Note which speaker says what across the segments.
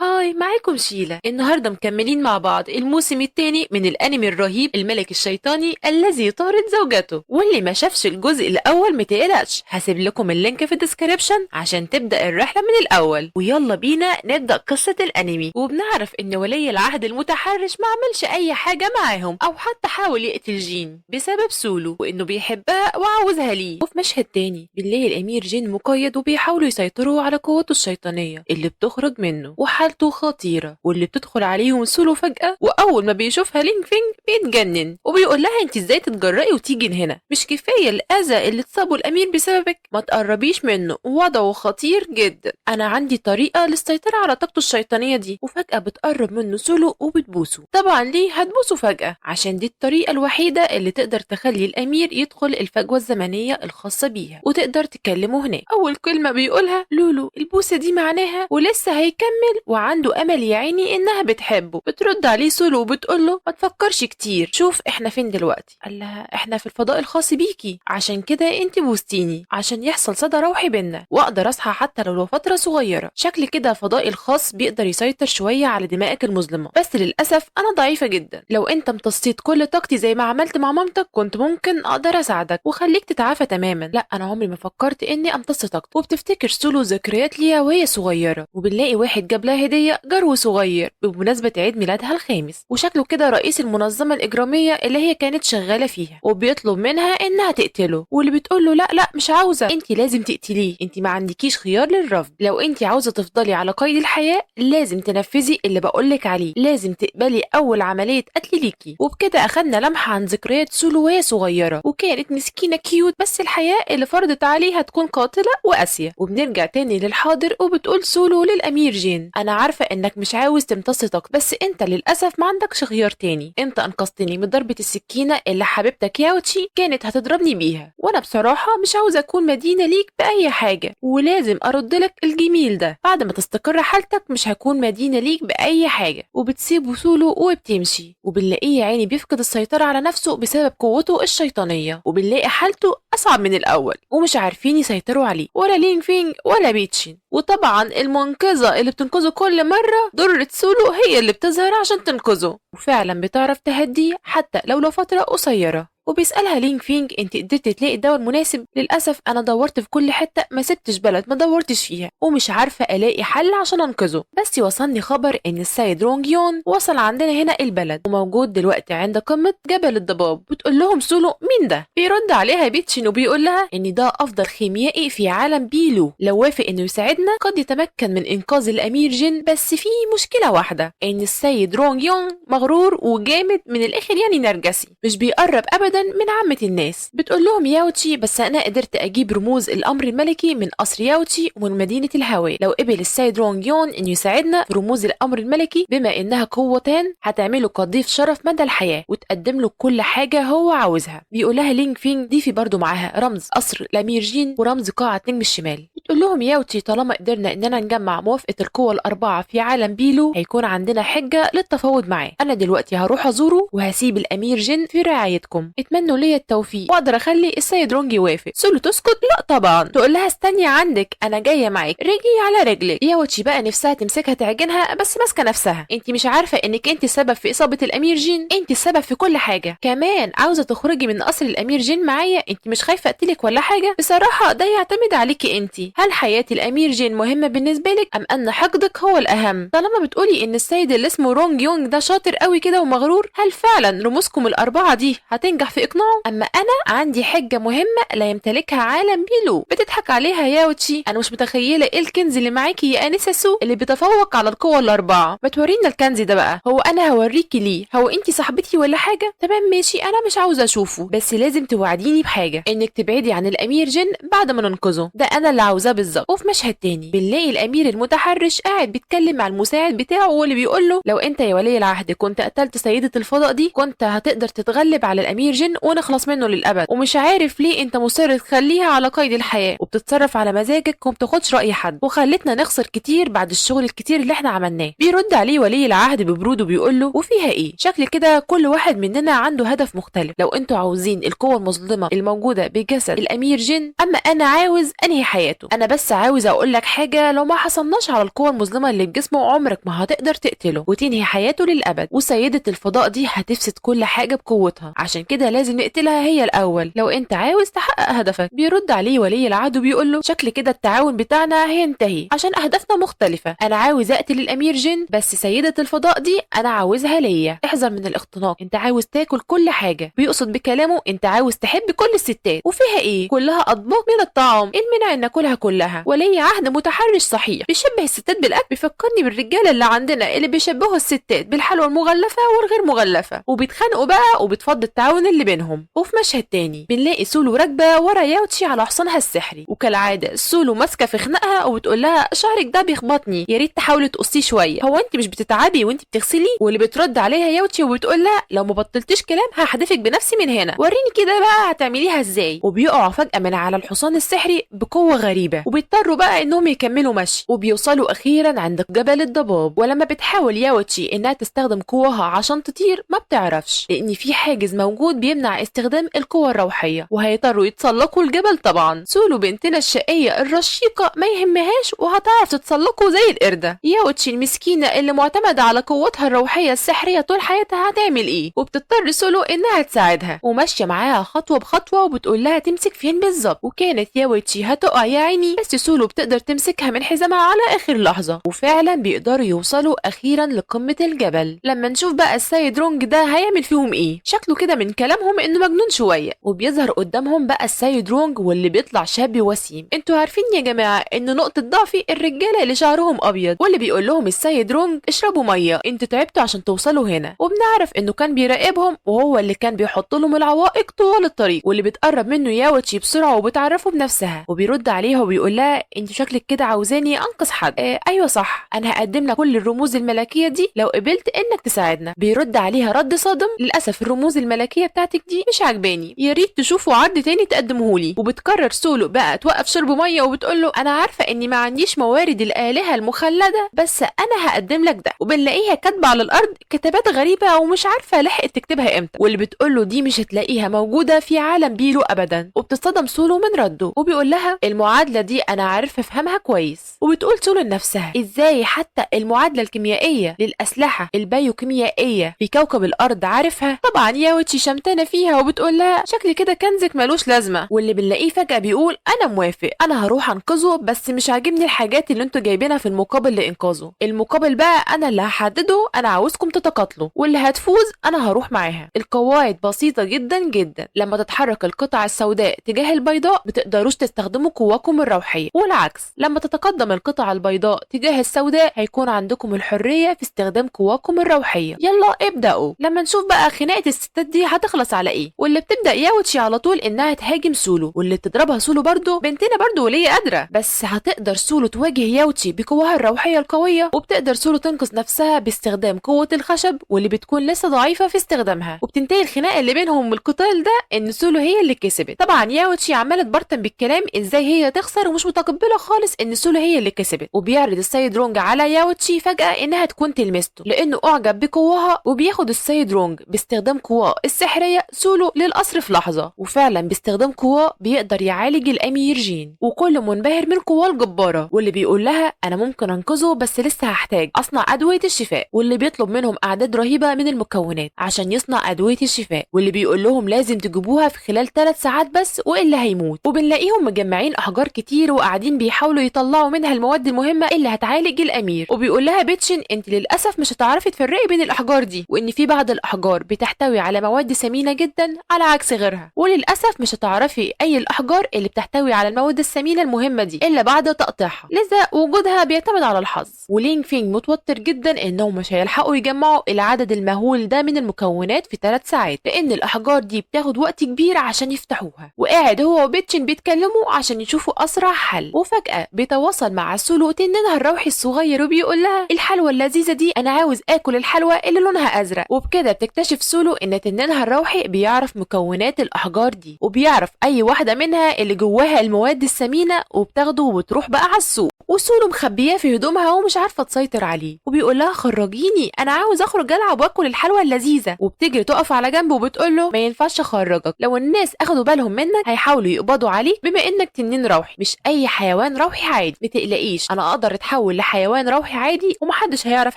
Speaker 1: Hi، معاكم شيلا. النهارده مكملين مع بعض الموسم الثاني من الانمي الرهيب الملك الشيطاني الذي يطارد زوجته. واللي ما شافش الجزء الاول متقلقش، هسيب لكم ال link في ال description عشان تبدا الرحلة من الاول. ويلا بينا نبدا قصة الانمي. وبنعرف ان ولي العهد المتحرش ما عملش اي حاجة معاهم او حتى حاول يقتل جين بسبب سولو، وانه بيحبها وعاوزها ليه. وفي مشهد تاني بنلاقي الامير جين مقيد وبيحاولوا يسيطروا على قوته الشيطانية اللي بتخرج منه، وحالته خطيرة، واللي بتدخل عليهم سولو فجأة. وأول ما بيشوفها لينج فينج بيتجنن وبيقول لها انت ازاي تتجرأي وتيجي هنا؟ مش كفاية الأذى اللي اتصابه الأمير بسببك؟ ما تقربيش منه، وضعه خطير جدا، أنا عندي طريقة للسيطرة على طاقته الشيطانية دي. وفجأة بتقرب منه سولو وبتبوسه. طبعا ليه هتبوسه فجأة؟ عشان دي الطريقة الوحيدة اللي تقدر تخلي الأمير يدخل الفجوة الزمنية الخاصة بيها وتقدر تكلمه هناك. أول كلمة بيقولها لولو، البوسة دي معناها، ولسه هيكمل وعنده امل يا عيني انها بتحبه. بترد عليه سولو وبتقول له ما تفكرش كتير، شوف احنا فين دلوقتي. قال لها احنا في الفضاء الخاص بيكي، عشان كده انت بوستيني عشان يحصل صدى روحي بينا واقدر اصحى حتى لو لفترة صغيرة. شكل كده الفضاء الخاص بيقدر يسيطر شوية على دمائك المظلمة، بس للاسف انا ضعيفة جدا، لو انت امتصيت كل طاقتي زي ما عملت مع مامتك كنت ممكن اقدر اساعدك وخليك تتعافى تماما. لا انا عمري ما فكرت اني امتص طاقتك. وبتفتكر سولو ذكريات ليها وهي صغيرة، وبنلاقي واحد جاب لها هديه جرو صغير بمناسبة عيد ميلادها الخامس، وشكله كده رئيس المنظمة الاجرامية اللي هي كانت شغالة فيها، وبيطلب منها انها تقتله، واللي بتقول له لا لا مش عاوزه، انت لازم تقتليه، انت ما عندكيش خيار للرفض، لو انت عاوزه تفضلي على قيد الحياة لازم تنفذي اللي بقولك عليه، لازم تقبلي اول عملية قتل ليكي. وبكده اخدنا لمحه عن ذكريات سولو وهي صغيرة، وكانت مسكينه cute، بس الحياة اللي فرضت عليها تكون قاتله وقاسيه. وبنرجع تاني للحاضر، وبتقول سولو للامير جين انا عارفه انك مش عاوز تمتص طاقتك، بس انت للاسف ما عندكش خيار تاني، انت انقذتني من ضربه السكينة اللي حبيبتك ياوتشي كانت هتضربني بيها، وانا بصراحة مش عاوزه اكون مدينة ليك باي حاجة، ولازم ارد لك الجميل ده، بعد ما تستقر حالتك مش هكون مدينة ليك باي حاجة. وبتسيبه سولو وبتمشي، وبنلاقيه يا عيني بيفقد السيطرة على نفسه بسبب قوته الشيطانية، وبنلاقي حالته اصعب من الاول ومش عارفين يسيطروا عليه ولا لينج فينج ولا بيتشين. وطبعا المنقذه اللي بتنقذه كل مرة درة سولو هي اللي بتظهر عشان تنقذه، وفعلا بتعرف تهديه حتى لو لفترة قصيرة. وبيسألها لينج فينج انت قدرتي تلاقي الدواء المناسب؟ للأسف انا دورت في كل حتة، ما سبتش بلد ما دورتش فيها، ومش عارفة الاقي حل عشان انقذه، بس وصلني خبر ان السيد رونج يون وصل عندنا هنا البلد وموجود دلوقتي عند قمة جبل الضباب. بتقول لهم سولو مين ده؟ بيرد عليها بيتشين وبيقول لها ان ده افضل خيميائي في عالم بيلو، لو وافق انه يساعدنا قد يتمكن من انقاذ الامير جين، بس في مشكلة واحدة ان السيد رونج يون مغرور وجامد من الاخر، يعني نرجسي، مش بيقرب ابدا من عامة الناس. بتقول لهم ياوتشي بس انا قدرت اجيب رموز الامر الملكي من قصر ياوتشي ومن مدينة الهواء، لو قبل السيد رونج يون انه يساعدنا في رموز الامر الملكي بما انها قوتان هتعمله كضيف شرف مدى الحياة وتقدم له كل حاجة هو عاوزها. بيقول لها لينج فينج ضيفي برضو معاها رمز قصر الامير جين ورمز قاعة نجم الشمال. بتقول لهم ياوتشي طالما قدرنا اننا نجمع موافقة القوى الأربعة في عالم بيلو هيكون عندنا حجة للتفاوض معاه، انا دلوقتي هروح ازوره وهسيب الامير جين في رعايتكم، اتمنوا ليا التوفيق واقدر اخلي السيد رونج يوافق. سولو تسكت؟ لا طبعا، تقول لها استني عندك انا جاية معاك، رجلي على رجلك. ياوتشي بقى نفسها تمسكها تعجنها بس ماسكه نفسها، انت مش عارفه انك انت السبب في اصابه الامير جين، انت السبب في كل حاجة، كمان عاوزه تخرجي من قصر الامير جين معايا، انت مش خايفة اقتلك ولا حاجة؟ بصراحة ده يعتمد عليكي انت، هل حياة الامير جين مهمة بالنسبة لك ام ان حقدك هو الاهم؟ طالما بتقولي ان السيد اللي اسمه رونج يونج ده شاطر قوي كده ومغرور، هل فعلا رموزكم الاربعة دي هتنجح في اقناعه؟ اما انا عندي حجه مهمة لا يمتلكها عالم بيلو. بتضحك عليها ياوتشي، انا مش متخيله ايه الكنز اللي معاكي يا انسه سو اللي بيتفوق على القوى الاربعة، ما تورينا الكنز ده بقى، هو انا هوريكي ليه؟ هو انت صاحبتي ولا حاجة؟ تمام ماشي انا مش عاوزه اشوفه، بس لازم توعديني بحاجة، انك تبعدي عن الامير جين بعد ما ننقذه، ده انا اللي عاوزاه بالظبط. وفي مشهد تاني بنلاقي الامير المتحرش قاعد بيتكلم مع المساعد بتاعه واللي بيقول له لو انت يا ولي العهد كنت قتلت سيده الفضاء دي كنت هتقدر تتغلب على الامير جين جين ونخلص منه للابد، ومش عارف ليه انت مصر تخليها على قيد الحياة وبتتصرف على مزاجك ومبتاخدش راي حد، وخلتنا نخسر كتير بعد الشغل الكتير اللي احنا عملناه. بيرد عليه ولي العهد ببرود وبيقول له وفيها ايه؟ شكل كده كل واحد مننا عنده هدف مختلف، لو انتوا عاوزين القوة المظلمة الموجودة بجسد الامير جين، اما انا عاوز انهي حياته. انا بس عاوز اقول لك حاجة، لو ما حصلناش على القوة المظلمة اللي بجسمه عمرك ما هتقدر تقتله وتنهي حياته للابد، وسيده الفضاء دي هتفسد كل حاجة بقوتها، عشان كده لازم نقتلها هي الاول لو انت عاوز تحقق هدفك. بيرد عليه ولي العهد وبيقول له شكل كده التعاون بتاعنا هينتهي عشان اهدافنا مختلفة، انا عاوز اقتل الامير جين بس سيده الفضاء دي انا عاوزها ليا. احذر من الاختناق، انت عاوز تاكل كل حاجة، بيقصد بكلامه انت عاوز تحب كل الستات، وفيها ايه؟ كلها اطباق من الطعام، ايه المنع ان اكلها كلها؟ ولي عهد متحرش صحيح، بيشبه الستات بالاكل، بيفكرني بالرجاله اللي عندنا اللي بيشبهوا الستات بالحلوى المغلفه والغير مغلفه، وبيتخانقوا بقى وبتفض التعاون اللي بينهم. وفي مشهد تاني بنلاقي سولو راكبه ورا ياوتشي على حصانها السحري، وكالعادة سولو ماسكه في خناقها وبتقول لها شعرك ده بيخبطني، يا ريت تحاولي تقصيه شوية، هو انت مش بتتعبي وانت بتغسلي؟ واللي بترد عليها ياوتشي وبتقول لها لو ما بطلتيش كلام هحدفك بنفسي من هنا، وريني كده بقى هتعمليها ازاي. وبيقعوا فجأة من على الحصان السحري بقوة غريبة، وبيضطروا بقى انهم يكملوا مشي، وبيوصلوا اخيرا عند جبل الضباب. ولما بتحاول ياوتشي انها تستخدم قواها عشان تطير ما بتعرفش، لان في حاجز موجود بيمنع استخدام القوة الروحية، وهيضطروا يتسلقوا الجبل طبعا. سولو بنتنا الشقية الرشيقة ما يهمهاش وهتعرف تتسلقوا زي القردة. ياوتشي المسكينة اللي معتمدة على قوتها الروحية السحرية طول حياتها هتعمل ايه؟ وبتضطر سولو انها تساعدها، وماشية معاها خطوة بخطوة وبتقول لها تمسك فين بالظبط. وكانت ياوتشي هتقع يا عيني، بس سولو بتقدر تمسكها من حزامها على اخر لحظة، وفعلا بيقدروا يوصلوا اخيرا لقمة الجبل. لما نشوف بقى السيد رونج ده هيعمل فيهم ايه، شكله كده من كلامهم انه مجنون شوية. وبيظهر قدامهم بقى السيد رونج واللي بيطلع شاب وسيم. انتوا عارفين يا جماعة ان نقطة ضعفي الرجالة اللي شعرهم ابيض، واللي بيقول لهم السيد رونج اشربوا مية، انتوا تعبتوا عشان توصلوا هنا. وبنعرف انه كان بيراقبهم وهو اللي كان بيحط لهم العوائق طوال الطريق. واللي بتقرب منه ياوتشي بسرعة وبتعرفه بنفسها، وبيرد عليها وبيقول لها انت شكلك كده عاوزاني انقذ حد. ايوه صح، انا هقدم لك كل الرموز الملكية دي لو قبلت انك تساعدنا. بيرد عليها رد صادم، للاسف الرموز الملكية بتاعتك دي مش عجباني، يا ريت تشوفوا عرض تاني تقدمهولي. وبتكرر سولو بقى توقف شرب مية وبتقول له انا عارفه اني ما عنديش موارد الالهة المخلده، بس انا هقدم لك ده. وبنلاقيها كاتبه على الارض كتابات غريبة ومش عارفه لحقت تكتبها امتى، واللي بتقول له دي مش هتلاقيها موجودة في عالم بيلو ابدا. وبتصطدم سولو من رده وبيقول لها المعادلة دي انا عارفه افهمها كويس. وبتقول سولو لنفسها ازاي حتى المعادلة الكيميائية للاسلحه البيوكيميائيه في كوكب الارض عارفها؟ طبعا ياوتشي شمتانه فيها وبتقول لها شكل كده كنزك ملوش لازمه. واللي بنلاقيه فجاة بيقول انا موافق، انا هروح انقذه، بس مش عاجبني الحاجات اللي انتوا جايبينها في المقابل لانقاذه، المقابل بقى انا اللي هحدده، انا عاوزكم تتقاتلوا واللي هتفوز انا هروح معاها. القواعد بسيطة جدا جدا، لما تتحرك القطع السوداء تجاه البيضاء بتقدروش تستخدموا قواكم الروحية، والعكس لما تتقدم القطع البيضاء تجاه السوداء هيكون عندكم الحرية في استخدام قواكم الروحية. يلا ابداوا. لما نشوف بقى خناقه الستات دي هتخلص على ايه. واللي بتبدا ياوتشي على طول انها تهاجم سولو، واللي بتضربها سولو برضو بنتنا برضو وليه قادرة، بس هتقدر سولو تواجه ياوتشي بقواها الروحية القوية، وبتقدر سولو تنقذ نفسها باستخدام قوة الخشب واللي بتكون لسه ضعيفة في استخدامها. وبتنتهي الخناقة اللي بينهم والقتال ده ان سولو هي اللي كسبت. طبعا ياوتشي عماله تبرطم بالكلام ازاي هي تخسر ومش متقبله خالص ان سولو هي اللي كسبت. وبيعرض السيد رونج على ياوتشي فجاة انها تكون تلمسته لانه اعجب بقواها، وبياخد السيد رونج باستخدام قواه السحريه سولو للقصر في لحظة، وفعلا باستخدام قواه بيقدر يعالج الامير جين، وكله منبهر من قواه الجبارة. واللي بيقول لها انا ممكن انقذه بس لسه هحتاج اصنع ادوية الشفاء، واللي بيطلب منهم اعداد رهيبة من المكونات عشان يصنع ادوية الشفاء، واللي بيقول لهم لازم تجيبوها في خلال 3 ساعات بس والا هيموت. وبنلاقيهم مجمعين احجار كتير وقاعدين بيحاولوا يطلعوا منها المواد المهمة اللي هتعالج الامير. وبيقول لها بيتشن انت للاسف مش هتعرفي تفرقي بين الاحجار دي، وان في بعض الاحجار بتحتوي على مواد ثمينة جدا على عكس غيرها، وللاسف مش هتعرفي اي الاحجار اللي بتحتوي على المواد الثمينة المهمة دي الا بعد تقطيعها، لذا وجودها بيعتمد على الحظ. ولينج فينج متوتر جدا انهم مش هيلحقوا يجمعوا العدد المهول ده من المكونات في 3 ساعات، لان الاحجار دي بتاخد وقت كبير عشان يفتحوها. وقاعد هو وبيتشن بيتكلموا عشان يشوفوا اسرع حل، وفجاة بيتواصل مع سولو تنينها الروحي الصغير وبيقول لها الحلوى اللذيذة دي انا عاوز اكل الحلوى اللي لونها ازرق. وبكده بتكتشف سولو ان تنينها الروحي روحي بيعرف مكونات الاحجار دي، وبيعرف اي واحدة منها اللي جواها المواد الثمينة، وبتاخده وبتروح بقى على السوق. وسولو مخبياه في هدومها ومش عارفه تسيطر عليه، وبيقول لها خرجيني انا عاوز اخرج العب واكل الحلوى اللذيذة. وبتجري تقف على جنبه وبتقول له ما ينفعش اخرجك، لو الناس اخدوا بالهم منك هيحاولوا يقبضوا عليك بما انك تنين روحي، مش اي حيوان روحي عادي. ما تقلقيش انا اقدر اتحول لحيوان روحي عادي ومحدش هيعرف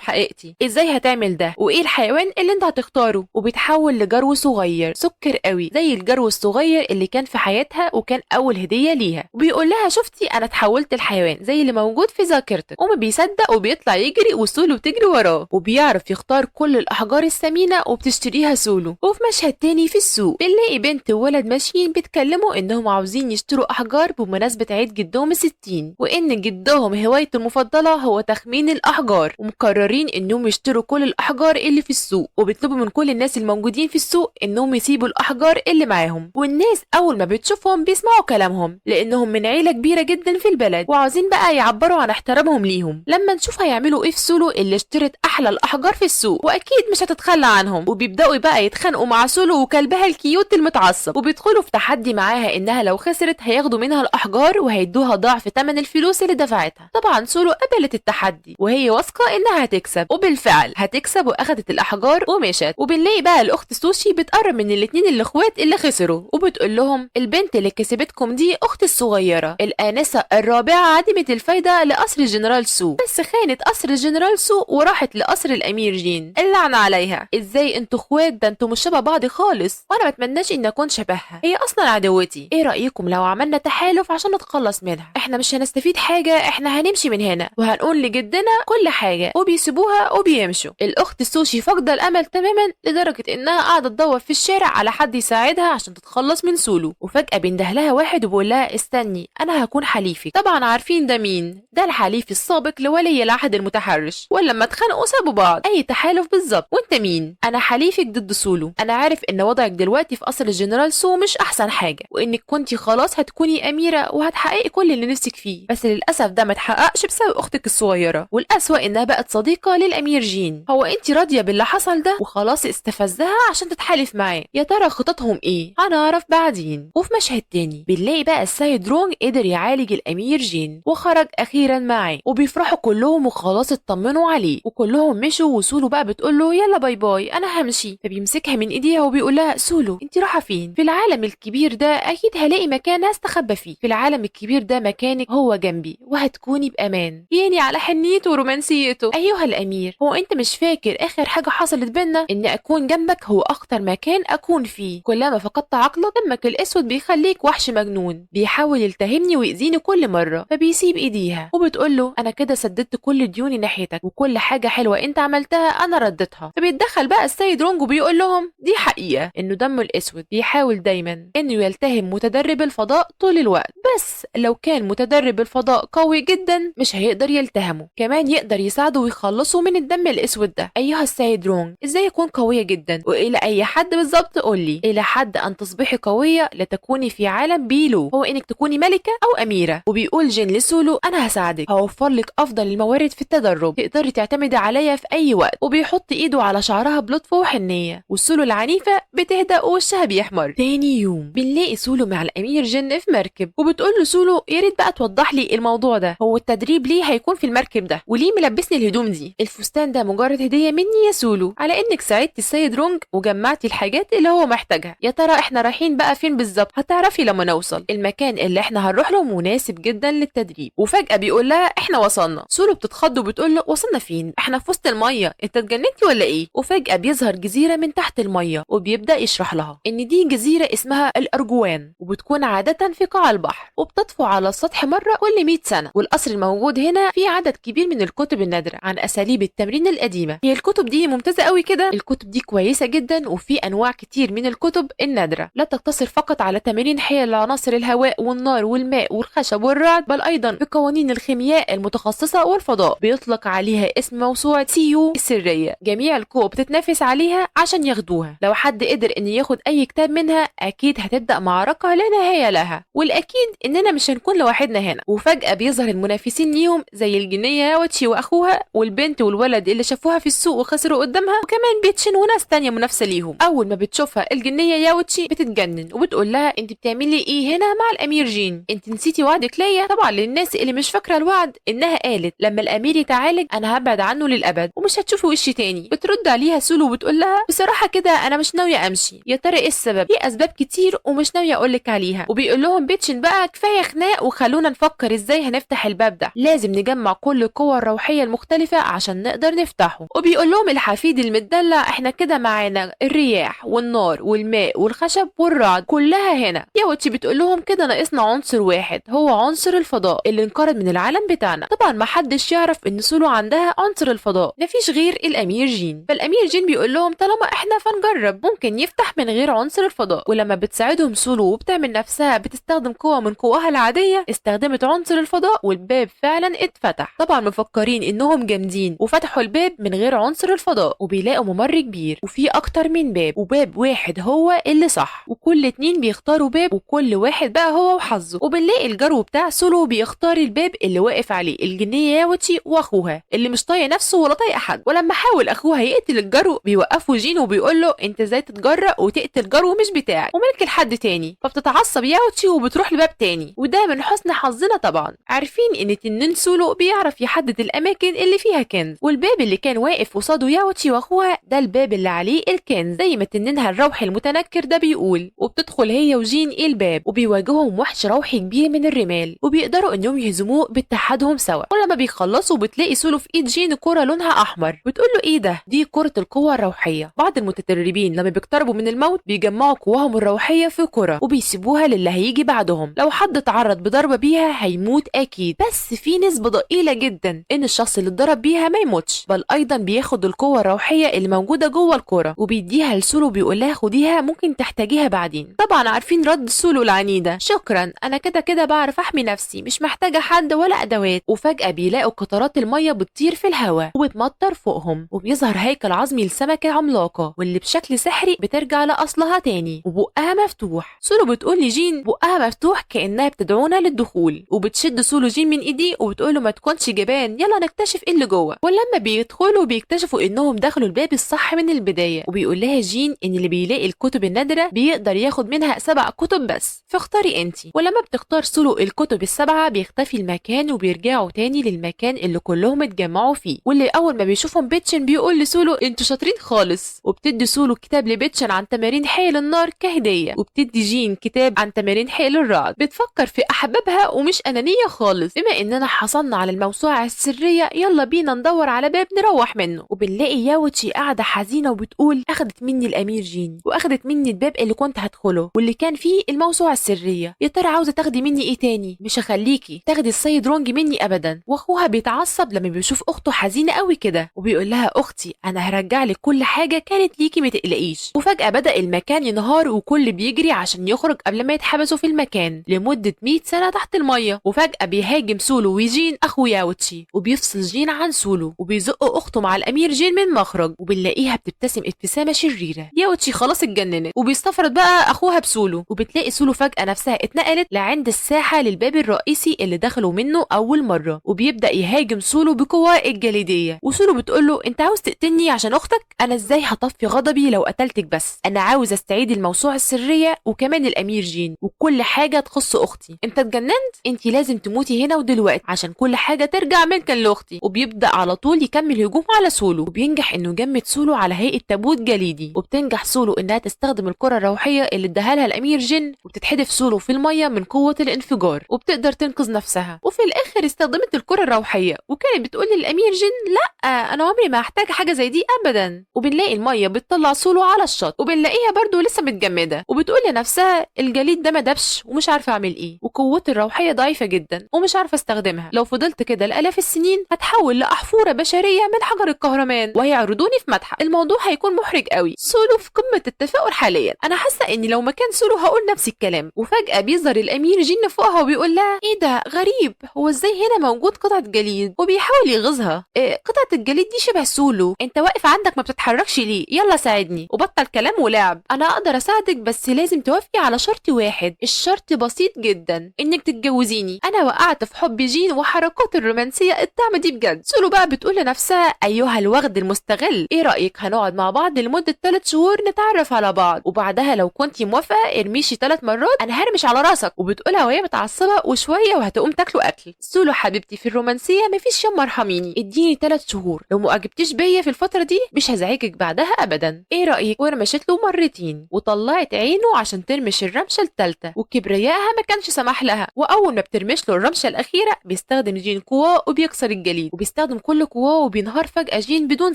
Speaker 1: حقيقتي. ازاي هتعمل ده؟ وايه الحيوان اللي انت هتختاره؟ وبيتحول لجرو صغير سكر قوي زي الجرو الصغير اللي كان في حياتها وكان اول هديه ليها. وبيقول لها شفتي انا اتحولت لحيوان زي اللي موجود في ذاكرتك. وما بيصدق وبيطلع يجري وسولو بتجري وراه، وبيعرف يختار كل الاحجار الثمينة وبتشتريها سولو. وفي مشهد تاني في السوق بنلاقي بنت وولد ماشيين بيتكلموا انهم عاوزين يشتروا احجار بمناسبة عيد جدهم ال60، وان جدهم هوايته المفضلة هو تخمين الاحجار، ومقررين انهم يشتروا كل الاحجار اللي في السوق، وبيطلبوا من كل الناس الموجودين في السوق انهم يسيبوا الاحجار اللي معاهم. والناس اول ما بتشوفهم بيسمعوا كلامهم لانهم من عيله كبيرة جدا في البلد، وعاوزين بقى يعبروا عن احترامهم ليهم. لما نشوف هيعملوا ايه في سولو اللي اشترت احلى الاحجار في السوق واكيد مش هتتخلى عنهم. وبيبداوا بقى يتخانقوا مع سولو وكلبها ال cute المتعصب، وبيدخلوا في تحدي معاها انها لو خسرت هياخدوا منها الاحجار وهيدوها ضعف ثمن الفلوس اللي دفعتها. طبعا سولو قبلت التحدي وهي واثقة انها هتكسب، وبالفعل هتكسب واخدت الاحجار ومشت. وبنلاقي بقى الاخت سوشي بتقرب من الاثنين الاخوات اللي خسروا وبتقول لهم البنت اللي كسبتكم دي اختي الصغيرة الانسة الرابعة عديمه الفايدة لقصر الجنرال سو، بس خانت قصر الجنرال سو وراحت لقصر الامير جين، اللعنة عليها. ازاي انتوا اخوات؟ ده انتوا مش شبه بعض خالص، وانا ما اتمناش ان اكون شبهها، هي اصلا عدوتي. ايه رايكم لو عملنا تحالف عشان نتخلص منها؟ احنا مش هنستفيد حاجة، احنا هنمشي من هنا وهنقول لجدنا كل حاجة. وبيسيبوها وبيمشوا. الاخت سوشي فاقده الامل تماما لدرجة انها قاعدة تدور في الشارع على حد يساعدها عشان تتخلص من سولو. وفجاة بينده لها واحد وبيقول لها استني انا هكون حليفك. طبعا عارفين ده مين؟ ده الحليف السابق لولي العهد المتحرش، ولما اتخانقوا سابوا بعض. اي تحالف بالظبط؟ وانت مين؟ انا حليفك ضد سولو. انا عارف ان وضعك دلوقتي في قصر الجنرال سو مش احسن حاجة، وانك كنتي خلاص هتكوني اميره وهتحققي كل اللي نفسك فيه، بس للاسف ده ما اتحققش بسبب اختك الصغيرة، والاسوأ انها بقت صديقه للامير جين. هو انت راضية باللي حصل ده؟ وخلاص استفزها عشان تتحالف معاه. يا ترى خططهم ايه؟ هنعرف بعدين. وفي مشهد تاني بنلاقي بقى السيد رونج قدر يعالج الامير جين وخرج اخيرا معاه، وبيفرحوا كلهم وخلاص اطمنوا عليه وكلهم مشوا. وسولو بقى بتقول له يلا bye bye انا همشي. فبيمسكها من ايديها وبيقول لها سولو انت رايحة فين؟ في العالم الكبير ده اكيد هلاقي مكان هستخبى فيه، في العالم الكبير ده مكانك هو جنبي وهتكوني بامان. يعني على حنيته ورومانسيته. ايها الامير هو انت مش فاكر اخر حاجة حصلت بينا؟ ان اكون جنبك هو اخطر مكان اكون فيه، كلما فقدت عقلك دمك الاسود بيخليك وحش مجنون بيحاول يلتهمني ويأذيني كل مرة. فبيسيب ايديها وبتقول له انا كده سددت كل ديوني ناحيتك وكل حاجة حلوة انت عملتها انا رديتها. فبيتدخل بقى السيد رونج وبيقول لهم دي حقيقة انه دمه الاسود بيحاول دايما انه يلتهم متدرب الفضاء طول الوقت، بس لو كان متدرب الفضاء قوي جدا مش هيقدر يلتهمه، كمان يقدر يساعده ويخلصه من الدم الاسود ده. ايها السيد رونج ازاي يكون قوية جدا والى اي حد بالظبط؟ قول لي. الى حد ان تصبحي قوية لتكوني في عالم بيلو، هو انك تكوني ملكه او اميره. وبيقول جين لسولو انا هساعدك، هوفر لك افضل الموارد في التدرب، تقدري تعتمدي عليا في اي وقت. وبيحط ايده على شعرها بلطف وحنيه، والسولو العنيفة بتهدأ ووشها بيحمر. تاني يوم بنلاقي سولو مع الامير جن في مركب، وبتقول له سولو يا ريت بقى توضح لي الموضوع ده، هو التدريب ليه هيكون في المركب ده؟ وليه ملبسني الهدوم دي؟ الفستان ده مجرد هديه مني يا سولو على انك ساعدتي السيد رونج وجمعتي الحاجات اللي هو محتاجها. يا ترى احنا رايحين بقى فين بالظبط؟ هتعرفي لما نوصل. المكان اللي احنا هنروح له مناسب جدا للتدريب. وفجأة بيقول لها احنا وصلنا. سولو بتتخض وبتقول له وصلنا فين؟ احنا في وسط المية، انت اتجننتي ولا ايه؟ وفجأة بيظهر جزيرة من تحت المية، وبيبدأ يشرح لها ان دي جزيرة اسمها الارجوان، وبتكون عادة في قاع البحر وبتطفو على السطح مرة كل 100 سنة. والقصر الموجود هنا فيه عدد كبير من الكتب النادرة عن اساليب التمرين القديمة. هي الكتب دي ممتازة قوي كده، الكتب دي كويسة جدا، وفي انواع كتير من الكتب النادرة لا تقتصر فقط على تمارين حيل عناصر الهواء والنار والماء والخشب والرعد، بل ايضا في قوانين قوانين الخيمياء المتخصصة والفضاء، بيطلق عليها اسم موسوعة سيو السرية. جميع القوى بتتنافس عليها عشان ياخدوها، لو حد قدر ان ياخد اي كتاب منها اكيد هتبدا معركة لا نهاية لها، والاكيد اننا مش هنكون لوحدنا هنا. وفجاة بيظهر المنافسين ليهم زي الجنيه ياوتشي واخوها والبنت والولد اللي شافوها في السوق وخسروا قدامها، وكمان بيتشن وناس تانية منافسه ليهم. اول ما بتشوفها الجنيه ياوتشي بتتجنن وبتقول لها انت بتعملي ايه هنا مع الامير جين؟ انت نسيتي وعدك ليا؟ طبعا للناس اللي مش فاكره الوعد انها قالت لما الامير يتعالج انا هبعد عنه للابد ومش هتشوفي وشي تاني. بترد عليها سولو وبتقول لها بصراحة كده انا مش ناوية امشي. يا ترى ايه السبب؟ في اسباب كتير ومش ناوية اقول لك عليها. وبيقول لهم بيتشن بقى كفاية خناق وخلونا نفكر ازاي هنفتح الباب ده، لازم نجمع كل القوى الروحية المختلفة عشان نقدر نفتحه. وبيقول لهم الحفيد المدلع احنا كده معانا الرياح والنار والماء والخشب والرعد كلها هنا. ياوتشي بتقول لهم كده ناقصنا عنصر واحد، هو عنصر الفضاء اللي انقرض من العالم بتاعنا. طبعا ما حدش يعرف ان سولو عندها عنصر الفضاء، مفيش غير الامير جين. فالامير جين بيقول لهم طالما احنا فنجرب، ممكن يفتح من غير عنصر الفضاء. ولما بتساعدهم سولو وبتعمل نفسها بتستخدم قوة من قواها العادية، استخدمت عنصر الفضاء والباب فعلا اتفتح. طبعا مفكرين انهم جامدين وفتحوا الباب من غير عنصر الفضاء، وبيلاقوا ممر كبير وفيه اكتر من باب، وباب واحد هو اللي صح، وكل اتنين بيختاروا باب وكل واحد بقى هو وحظه. وبنلاقي الجرو بتاع سولو بيختار الباب اللي واقف عليه الجنيه ياوتشي واخوها اللي مش طايق نفسه ولا طايق حد. ولما حاول اخوها يقتل الجرو بيوقفه جين وبيقول له انت ازاي تتجرأ وتقتل جرو مش بتاعك وملك لحد تاني. فبتتعصب ياوتشي وبتروح لباب تاني، وده من حسن حظنا طبعا. عارفين ان تنين سولو بيعرف يحدد الاماكن اللي فيها كنز، والباب اللي كان واقف قصاده ياوتشي واخوها ده الباب اللي عليه الكنز زي ما تنينها الروحي المتنكر ده بيقول. وبتدخل هي وجين الباب وبيواجههم وحش روحي كبير من الرمال، وبيقدروا انهم يهزموه باتحادهم سوا. ولما بيخلصوا بتلاقي سولو في ايد جين كرة لونها احمر، بتقول له ايه ده؟ دي كرة القوة الروحية. بعض المتدربين لما بيقتربوا من الموت بيجمعوا قواهم الروحية في كرة وبيسيبوها للي هيجي بعدهم، لو حد اتعرض بضربة بيها هيموت اكيد، بس في نسبة ضئيلة جدا ان الشخص اللي اتضرب بيها ما يموتش، بل ايضا بياخد القوة الروحية اللي موجودة جوه الكرة وبيديها لسولو بيقول لها خديها ممكن تحتاجيها بعدين. طبعا عارفين رد سولو العنيدة، شكرا انا كده كده بعرف احمي نفسي، مش محتاجة حد ولا ادوات. وفجأة بيلاقوا قطرات المية بتطير في الهواء وبتمطر فوقهم، وبيظهر هيكل عظمي لسمكة عملاقة واللي بشكل سحري بترجع لأصلها تاني وبقها مفتوح. سولو بتقول لجين بقها مفتوح كأنها بتدعونا للدخول، وبتشد سولو جين من ايديه وبتقول له ما تكونش جبان، يلا نكتشف ايه اللي جوه. ولما بيدخلوا بيكتشفوا انهم دخلوا الباب الصح من البداية، وبيقول لها جين ان اللي بيلاقي الكتب النادرة بيقدر ياخد منها 7 كتب بس، فاختاري انتي. ولما بتختار سولو الكتب ال7 بيختفي المكان وبيرجعوا تاني للمكان اللي كلهم اتجمعوا فيه، واللي اول ما بيشوفهم بيتشن بيقول لسولو انتوا شاطرين خالص. وبتدي سولو كتاب لبيتشن عن تمارين حيل النار كهدية، وبتدي جين كتاب عن تمارين حيل الرعد. بتفكر في احبابها ومش انانية خالص، بما اننا حصلنا على الموسوعة السرية يلا بينا ندور على باب نروح منه. وبنلاقي ياوتشي قاعدة حزينة وبتقول اخدت مني الامير جين واخدت مني الباب اللي كنت هدخله واللي كان فيه الموسوعة السرية، يا ترى عاوزه تاخدي مني ايه تاني؟ مش هخليكي تاخدي السيد رونج مني ابدا. واخوها بيتعصب لما بيشوف اخته حزينة قوي كده وبيقول لها اختي انا هرجع لك كل حاجة كانت ليكي ما تقلقيش. وفجاة بدا المكان ينهار وكل بيجري عشان يخرج قبل ما يتحبسوا في المكان لمدة 100 سنة تحت المية. وفجاة بيهاجم سولو وجين اخو ياوتشي وبيفصل جين عن سولو وبيزق اخته مع الامير جين من مخرج، وبنلاقيها بتبتسم ابتسامة شريرة. ياوتشي خلاص اتجننت وبيستفرد بقى اخوها بسولو، وبتلاقي سولو فجاة نفسها اتنقلت لعند الساحة للباب الرئيسي اللي دخلوا منه اول مرة، وبيبدا يهاجم سولو بقوة الجليديه. وسولو بتقول له انت عاوز تقتلني عشان اختك؟ انا ازاي هطفي غضبي لو قتلتك؟ بس انا عاوز استعيد الموسوعة السرية وكمان الامير جين وكل حاجة تخص اختي. انت اتجننت؟ انت لازم تموتي هنا ودلوقتي عشان كل حاجة ترجع ملكا لاختي. وبيبدا على طول يكمل هجومه على سولو، وبينجح انه يجمد سولو على هيئة تابوت جليدي. وبتنجح سولو انها تستخدم الكره الروحية اللي اداها لها الامير جين، وبتتحدف سولو في المية من قوة الانفجار وبتقدر تنقذ نفسها. وفي الاخر استخدمت الكره الروحية وكانت بتقول للامير جين لا انا عمري ما هحتاج حاجة زي دي ابدا. وبنلاقي المية بتطلع سولو على الشط، وبنلاقيها برضو لسه متجمده، وبتقول لنفسها الجليد ده ما دبش ومش عارفه اعمل ايه، وقوتي الروحية ضعيفة جدا ومش عارفه استخدمها، لو فضلت كده لالاف السنين هتحول لاحفوره بشرية من حجر الكهرمان وهيعرضوني في متحف، الموضوع هيكون محرج قوي. سولو في قمة التفاؤل حاليا، انا حاسه اني لو مكان سولو هقول نفس الكلام. وفجاة بيظهر الامير جين فوقها وبيقول لها ايه ده غريب غريب، هو ازاي هنا موجود قطعه جليد؟ وبيحاول يغيظها. قطعه الجليد دي شبه سولو، انت واقف عندك ما بتتحركش ليه؟ يلا ساعدني وبطل كلام ولعب. انا اقدر اساعدك بس لازم توافقي على شرط واحد، الشرط بسيط جدا، انك تتجوزيني. انا وقعت في حب جين وحركات الرومانسية الطعمه دي بجد. سولو بقى بتقول لنفسها ايها الوغد المستغل، ايه رايك هنقعد مع بعض لمدة 3 شهور نتعرف على بعض، وبعدها لو كنتي موافقة ارميشي 3 مرات انا هرمش على راسك. وبتقولها وهي متعصبه وشوية وهتقوم تاكله اكل. سولو حبيبتي في الرومانسية مفيش يما ارحميني، اديني 3 شهور، لو ما اجبتيش بيا في الفترة دي مش هزعجك بعدها ابدا، ايه رايك؟ ورمشت له مرتين وطلعت عينه عشان ترمش الرمشه الثالثة، وكبريائها ما كانش سمح لها. واول ما بترمش له الرمشه الاخيرة بيستخدم جين قواه وبيكسر الجليد، وبيستخدم كل قواه وبينهار فجاة جين بدون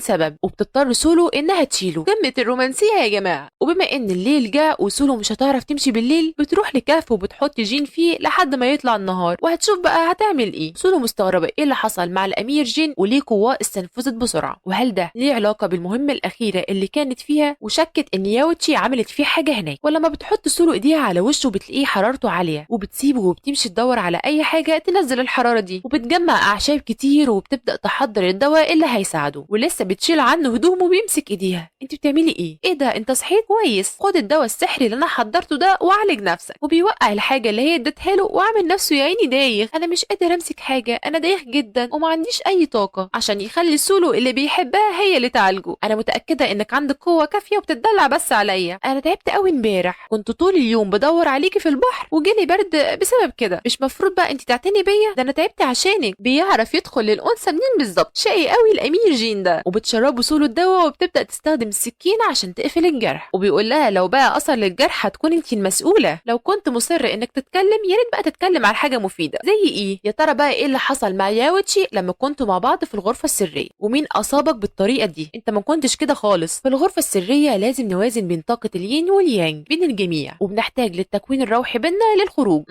Speaker 1: سبب، وبتضطر سولو انها تشيله. قمة الرومانسية يا جماعة. وبما ان الليل جاء وسولو مش هتعرف تمشي بالليل، بتروح لكهف وبتحط جين فيه لحد ما يطلع النهار، وهتشوف بقى هتعمل ايه. سولو مستغربه ايه اللي حصل مع الامير جين وليه قواه استنفذت بسرعة، وهل ده ليه علاقة بالمهمه الاخيرة اللي كانت فيها، وشكت ان ياوتشي عملت فيه حاجة هناك. ولما بتحط سولو ايديها على وشه بتلاقيه حرارته عالية، وبتسيبه وبتمشي تدور على اي حاجة تنزل الحرارة دي، وبتجمع اعشاب كتير وبتبدا تحضر الدواء اللي هيساعده. ولسه بتشيل عنه هدومه وبيمسك ايديها، انت بتعملي ايه؟ ايه ده انت صحيت كويس، خد الدواء السحري اللي انا حضرته ده وعالج نفسك. وبيوقع الحاجة اللي هي اديتها له وعامل نفسه يا عيني دايخ، انا مش قادر امسك حاجة، انا دايخ جدا وما عنديش اي طاقة، عشان يخلي سولو اللي بيحبها هي اللي تعالجه. انا متاكدة انك عندك قوة كافيه وبتدلع بس عليا، انا تعبت قوي امبارح، كنت طول اليوم بدور عليكي في البحر وجالي برد بسبب كده، مش مفروض بقى انت تعتني بيا؟ ده انا تعبت عشانك. بيعرف يدخل للانثى منين بالظبط، شقي قوي الامير جين ده. وبتشربه سولو الدواء وبتبدا تستخدم السكينة عشان تقفل الجرح، وبيقول لها لو بقى اثر للجرح هتكون انت المسؤولة، لو كنت مصر انك تتكلم يا ريت بقى تتكلم على حاجة مفيدة زي ايه. يا ترى بقى ايه اللي حصل مع ياوتشي لما كنتوا مع بعض في الغرفة السرية، ومين اصابك بالطريقة دي؟ انت ما كنتش كده خالص. في الغرفة السرية لازم نوازن بين طاقة الين واليانج بين الجميع، وبنحتاج للتكوين الروحي بينا للخروج.